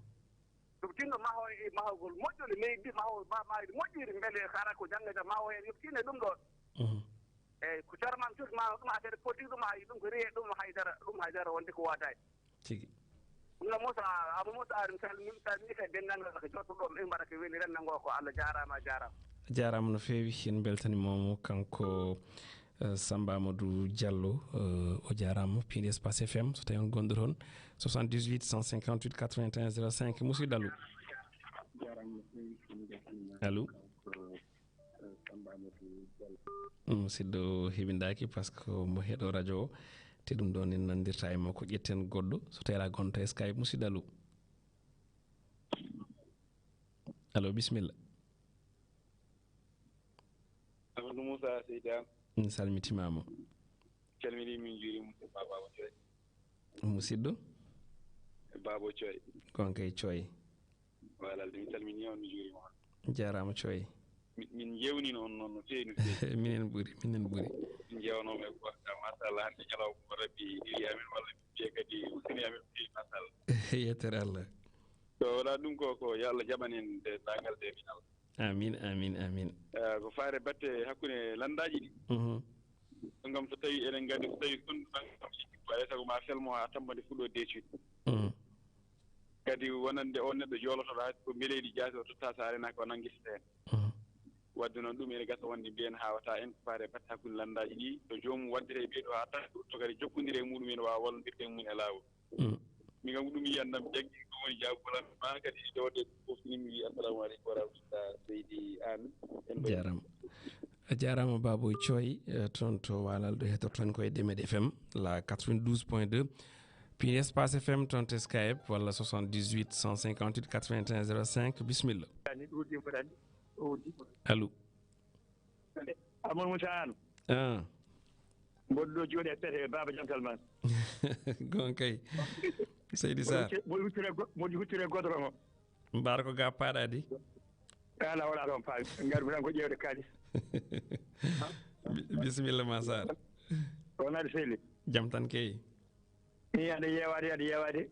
Ɗum tinno maho e mahgol moƴƴol e leydi ndi, maho ma, ma moƴƴiri, mbele kala ko janngata maho heen, yo ɓe tiiɗno ɗum ɗon. Mhm. Eyi, ko carman tut ma ɗum affaire politique ɗum, hay ɗum ko riye ɗum haydara, ɗum haydara wonde ko woodaani. Tigi. Ɗum noon Moussa, Abou Moussa, aɗum salmini, salmini kadi denndaangal ko jottuɗo ɗo, min mbaɗa ko weli renndo ngo ko Allah jaaraama, a jaaraama. A jaaraama no feewi, en mbeltaniima mo kanko, eh, Samba Amadou Diallo, eh, o jaaraama, piindi Espace F M, so tawii on ngonɗo toon, soixante-dix-huit cent cinquante-huit quatre-vingt-un zéro cinq, musidɗo allo. Allo. Musidɗo heɓindaaki, parce que mo heɗo radio o, te ɗum ɗon en nanndirta e makko. Ƴetten goɗɗo, so tawii alaa gonɗo e Skype. Musidɗo, allo. Allo, bisimilla. Amadou Moussa Seydi Anne. Mi salmitimaama. Calmini min juuri musidɗo Baba Coy. Musidɗo? Baba Coy. Kon kay Coy. Voilà, min calmini on, mi juurima on. Jaaraama Coy. Mi-, min jewnino on noon no feewi, no feewi. Minen ɓuri, minen ɓuri. Min jewnoma e goɗɗa, machallah, hannde ñalawma ko Rabbi iri amin, walla min mbiya kadi usini amin, feewi, machallah. Yettere Allah. So wonaa ɗum ko, ko yo Allah jaɓan en dendagal de min Allah. Amin, amin, amin. Eh, ko faare batte hakkunde lanndaaji ɗi. Mhm. Ngam so tawi eɗen nganndi so tawi kon bangam waɗa sago ma felmo haa tammbande fuɗɗo deecude. Mhm. Kadi wonande on neɗɗo joolotoɗo haa ko mbeleydi jaasi o totta saare na ko nanngitata heen. Mhm. Wadde noon ɗum ene gasa wonde mbiyen haawata en ko faare batte hakkunde lanndaaji ɗi, to joomum waddete e ɓee ɗo haa tan to kadi jokkondire e muɗum en waawa wallondirde e mum e laawol. Mm. Min kam ko ɗum yiyan nam jaggi ɗum woni jaabulam ma kadi ɗo de fof ni mi wi assalamu aleykum wa rahmatullah seydi Anne. En mbaɗi. Jaaraama. A jaaraama Baboy Coy, eh, toon to Walal ɗo heɗoton ko e Demed F M, la quatre-vingt-douze point deux. Pin Espace F M toon to Skype walla soixante-dix-huit cent cinquante-huit quatre-vingt-un zéro cinq. Bismilla. Ani ɗuuɗi mbaɗani. Ɗuuɗi. Allo. Amadou Moussa Anne. Ah. Mboɗo ɗo jooɗi e pete Baba Jantal Man. Gon kay. Seydi Sarr. Mboɗo huccire go-, mboɗo huccire godoro ngo. Mbaar ko ga paɗa di. Ala wala ɗon paami. Ngar mi tan ko ƴeewde kaalis. Bi-, bisimilla ma Sarr. Wonade seydi. Jam tan kay. Ni aɗa yeewaade, aɗa yeewaade.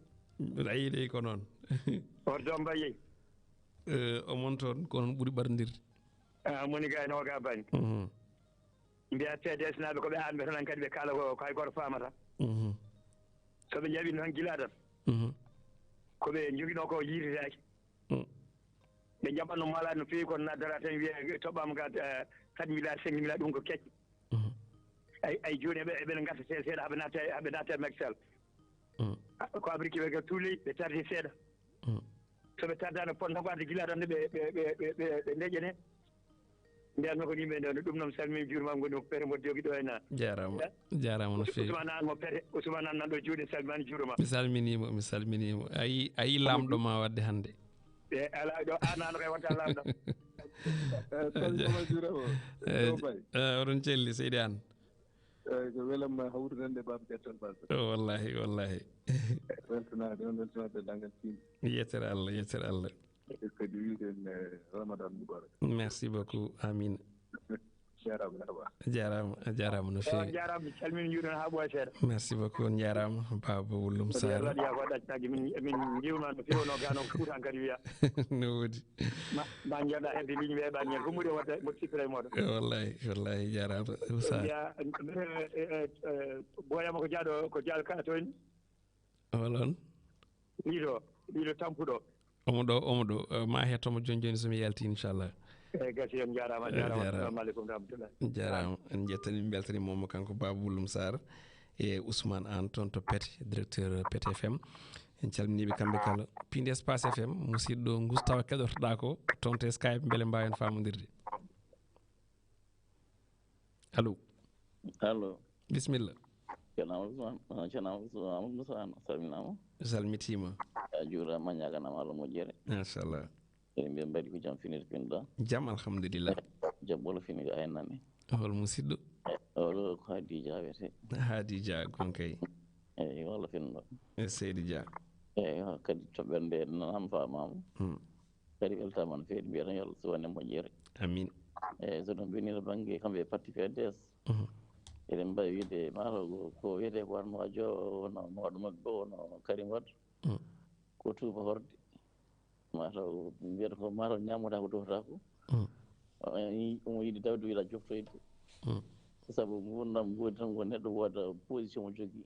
Ayi dey ko noon. Hoto Domba yehi. Eh, o mon toon, ko onon ɓuri ɓarndirde. Ah, moni gay no ga bani. Mhm. Mbiya T D S naaɓe ko ɓe anɓe tan, kadi ɓe kaala ko, ko hay gooto faamata. Mhm. So ɓe njaɓi noon gila tan. Mhm. Ko ɓe njoginoo ko yiitetaake. Mm. Ɓe njaɓatno malaade no feewi, kono na dara tan wiya toɓɓaama ga, eh, quatre milliards, cinq milliards, ɗum ko kecce. Mhm. Ay, ay jooni eɓe, eɓe ngata se-, seeɗa, haɓe natta, haɓe natta e Macky Sall. Mm. Ah, ko Afrique ɓe ga tuuli, ɓe tardi seeɗa. Mm. So ɓe tardano pot nagwaade gila tan ɓe, ɓe, ɓe, ɓe, ɓe, ɓe ndeƴene. Mbiyanno ko yimɓe nden, ɗum noon salmini juurma ngoni ko pere mboddi jogi ɗo e na. Jaaraama. Eh? Jaaraama no feewi. Ousmane Anne mo pere, Ousmane Anne nan ɗo juuɗe salmani juurma. Mi salminiima, mi salminiima. A yi, a yi laamɗo ma wadde hannde. E ala ɗo, an, an kay wonta laamɗo. Eh, salminiima juurma. Eh, Joe Bay. Eh, oɗon celli, Seydi Anne. Eh, ko welamma hawrude e Baaba Gattal Baal. Oh, wallahi, wallahi. Weltanaade on, weltanaade denndaangal Siine. Yettere Allah, yettere Allah. E kadi wiide en, eh, Ramadan Mubarak. Merci beaucoup. Amin. Jaaraama, jaaraama. Jaaraama, a jaaraama no feewi. Jaaraama, mi salmini, njuurima haa ɓooya seeɗa. Merci beaucoup, on jaaraama. Baaba Wullum Sarr. Waɗi yaa ko ɗaccaaki, min, min njiwma no feewi, no gano Fuuta kadi wiya. No woodi. Ma, ma njeeɗa hedde ligne ɓe, ɓa ñande ko muɗi watta, mboɗo sippira e mooɗon. Eh, wallahi, wallahi, jaaraama, Sarr. Mbiya, eh, eh, eh, eh, Boyama ko jaaɗo, ko jaaɗo ka toon. Holon? Ɗiɗo, ɗiɗo tampuɗo. Omo ɗo, omo ɗo. Eh, ma hettomo jooni jooni so mi yalti, inchallah. Eh, gasi, on jaaraama, eh, jaaraama. Jaaraama. Assalamu aleykum wa rahmatullah. Jaaraama. En njettani, en mbeltaniima mo kanko Baaba Wullum Sarr e Ousmane Anne toon to Pete, directeur Pete F M. En calminii ɓe kamɓe kala. Piindi Espace F M, musidɗo ngus tawa keɗotoɗaa ko toon to Skype, mbele mbaawen faamondirde. Allo. Allo. Bisimilla. Ceerno Amadou Ousmane, ah, Ceerno Amadou Ousmane, Amadou Moussa Anne, a salminaama. Mi salmitiima. A juuraama, ñaaganaama Allah moƴƴere. Machallah. Eɗen mbiya mbaɗi ko jam finir pinɗo. Jam, alhamdulillah. Jam ɓolo fini ko aynani. Hol musidɗo? Oɗo ko Hadi Dia wiyetee. Hadi Dia, gon kay. Eyi, walla finɗo. E Seydi Dia. Eyi, kadi toɓɓere nde nan faamaama. Hmm. Kadi weltaama no feewi, mbiyata yo Allah suwano en moƴƴere. Amin. Eyi, so ɗum ɓennii to bannge kamɓe e parti P D S, mhm, eɗen mbaawi wiyde mataw ko, ko wiyetee ko Adama Joop, wonno mawɗo maɓɓe o, wonno Karim Wade. Mm. Ko tuuba horde. Mataw mbiyata ko mataw ñaamotaako, dowtaako. Mm. Omo yiɗi tawde, yiɗa joftoyde. Mm. Sabu nguurndam ngoodi tan ko neɗɗo wooda position mo jogii.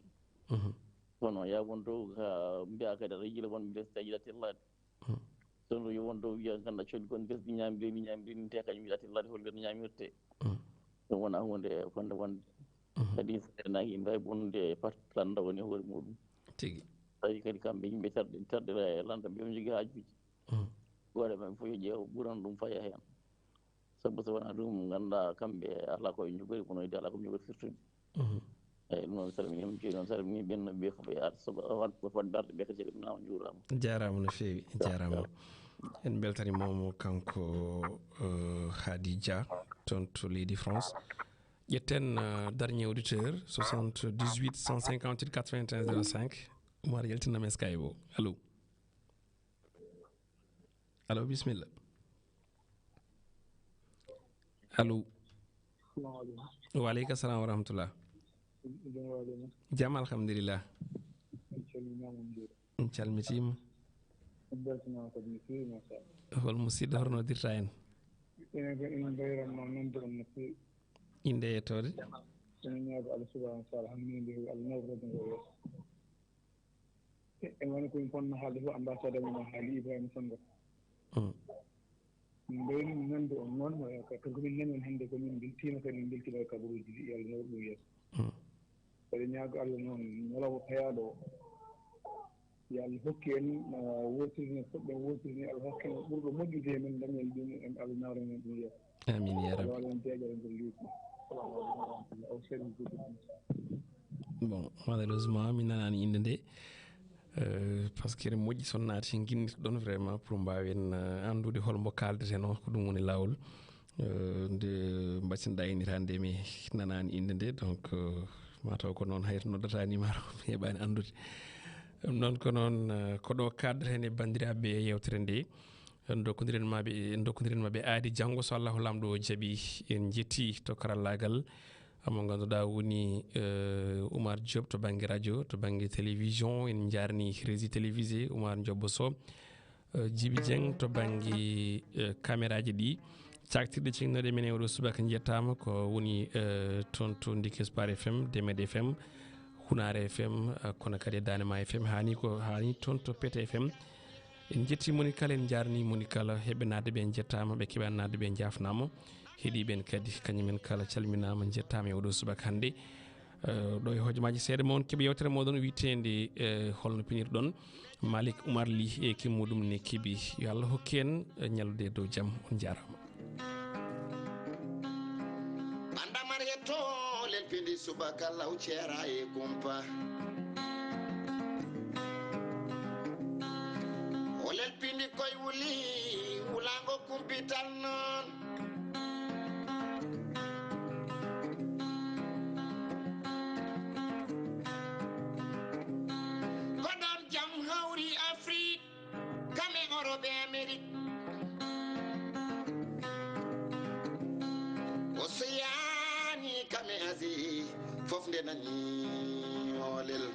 Mhm. Kono yaa won dow ka mbiya kadi aɗa yiila wonɓe lesdi, a yiɗa tellaade. Mm. So ndu yo won dow wiya, ngannda, colli gon lesdi ñaamiri, mi ñaamiri, min te kañum yiɗa tellaade, holɓe no ñaamirte. Mm. Ɗum wona huunde fotnde wonde. Mhm. Kadi so renaki, yimɓe hay bonnude e parti lannda woni e hoore muɗum. Tigi. Tawi kadi kamɓe yimɓe terɗe, terɗe lannda, ɓe njogii haajuuji. Mm. Gooto e maɓɓe fof yo ƴeew, ɓuran ɗum faya heen. Sabu so wonaa ɗum, ngannda kamɓe alaa ko ɓe njogori, kono iwde alaa ko ɓe njogori firtude. Mhm. Eeyi, ɗum noon salmini, jooni noon salmini ɓen no ɓe ko ɓe ar-, so ko ar-, ko fotɓe arde ɓe kadi, ɓe naama, njuuraama. Jaaraama no feewi, jaaraama. En mbeltaniima mo kanko, eh, Hadi Dia, toon to leydi France. Ƴetten, eh, dernier auditeur, soixante-dix-huit cent cinquante-huit quatre-vingt-un zéro cinq. Umar yaltinam e Skype o. Allo. Allo, bisimilla. Allo. Salamu aleykum. Wa aleykum salam wa rahmatullah. Jam waaleykum. Jam, alhamdulillah. En calminaama, on njuuraama. En calmitiima. En mbeltanaama kadi no feewi, machallah. Hol musidɗo, hono noddirta en? Enen ko enen mbayranno nande on no feewi. Innde e yettoode? Enen ñaago Allah subhanahu wa taala, hannde nde Allah nawrata ɗum o yeeso. E, e wano ko min ponno haalde fof, ambassade amen o haali Ibrahima Sangare. Mm. Min mbayni min nande on noon, eh, ka, kanko min nani on hannde, ko min mbeltiima kadi, min mbeltiima e kabaruuji ɗi, yo Allah nawru ɗum yeeso. Mm. Kadi ñaago Allah noon, ñalawma payaaɗo o, yo Allah hokku en, eh, wootirde, poɗɗen wootirde, Allah hokku en ɓurɗo moƴƴude e men, dañen ɗum, en Allah nawra men ɗum yeeso. Amin ya rabbi. Bon, malheureusement, mi nanaani innde nde. Euh, parce que eɗen moƴƴi so naati nginnito ɗon vraiment pour mbaawen, euh, anndude hol mbo kaaldeten o, ko ɗum woni laawol. Euh, nde mbaɗten ɗa innitaade nde, mi nanaani innde nde, donc, euh, mataw ko noon, hay to noddata ni, mataw mi heɓaani anndude. Ɗum noon ko noon, euh, ko ɗo kaaldeten e banndiraaɓe e yeewtere nde. En ndokkondiren ma ɓe, en ndokkondiren ma ɓe aadi janngo, so Allahu Laamɗo o jaɓi. En njetti to karallaagal, mo ngannduɗaa woni, eh, Oumar Diop to bannge radio, to bannge télévision. En njaarni régie télévisée, Oumar Diop Sow. Eh, Jibi Dieng to bannge, eh, kameraaji ɗi. Caktirɗe cinnooɗe men e oɗo subaka njettaama ko woni, eh, toon to Ndikes Par F M, Demed F M, Hunaare F M, eh, kono kadi e Daande Ma F M, haani ko haani toon to Pete F M. En njetti moni kala, en njaarni moni kala, heɓɓe naatde ɓe njettaama, ɓe keɓaani naatde ɓe njaafnaama. Heɗiiɓe en kadi, kañum en kala calminaama, njettaama e oɗo subaka hannde. Eh, ɗo e hojomaaji seeɗa mon keɓe yewtere moɗon wiyeteende, eh, holno pinirɗon. Malik Oumar Ly e kimmuɗum ne keɓi. Yo Allah hokku en, eh, ñallude e dow jam. On njaaraama. Ɓanda Mariyato lelpindi subaka law ceera e kumpa. O lelpindi koye wuli, wulaango kumpital noon. Ko ɗoon jam hawri Afrik, kam e Orop e Amerik. Oseyaani kam e Asie, fof nde nani oolel.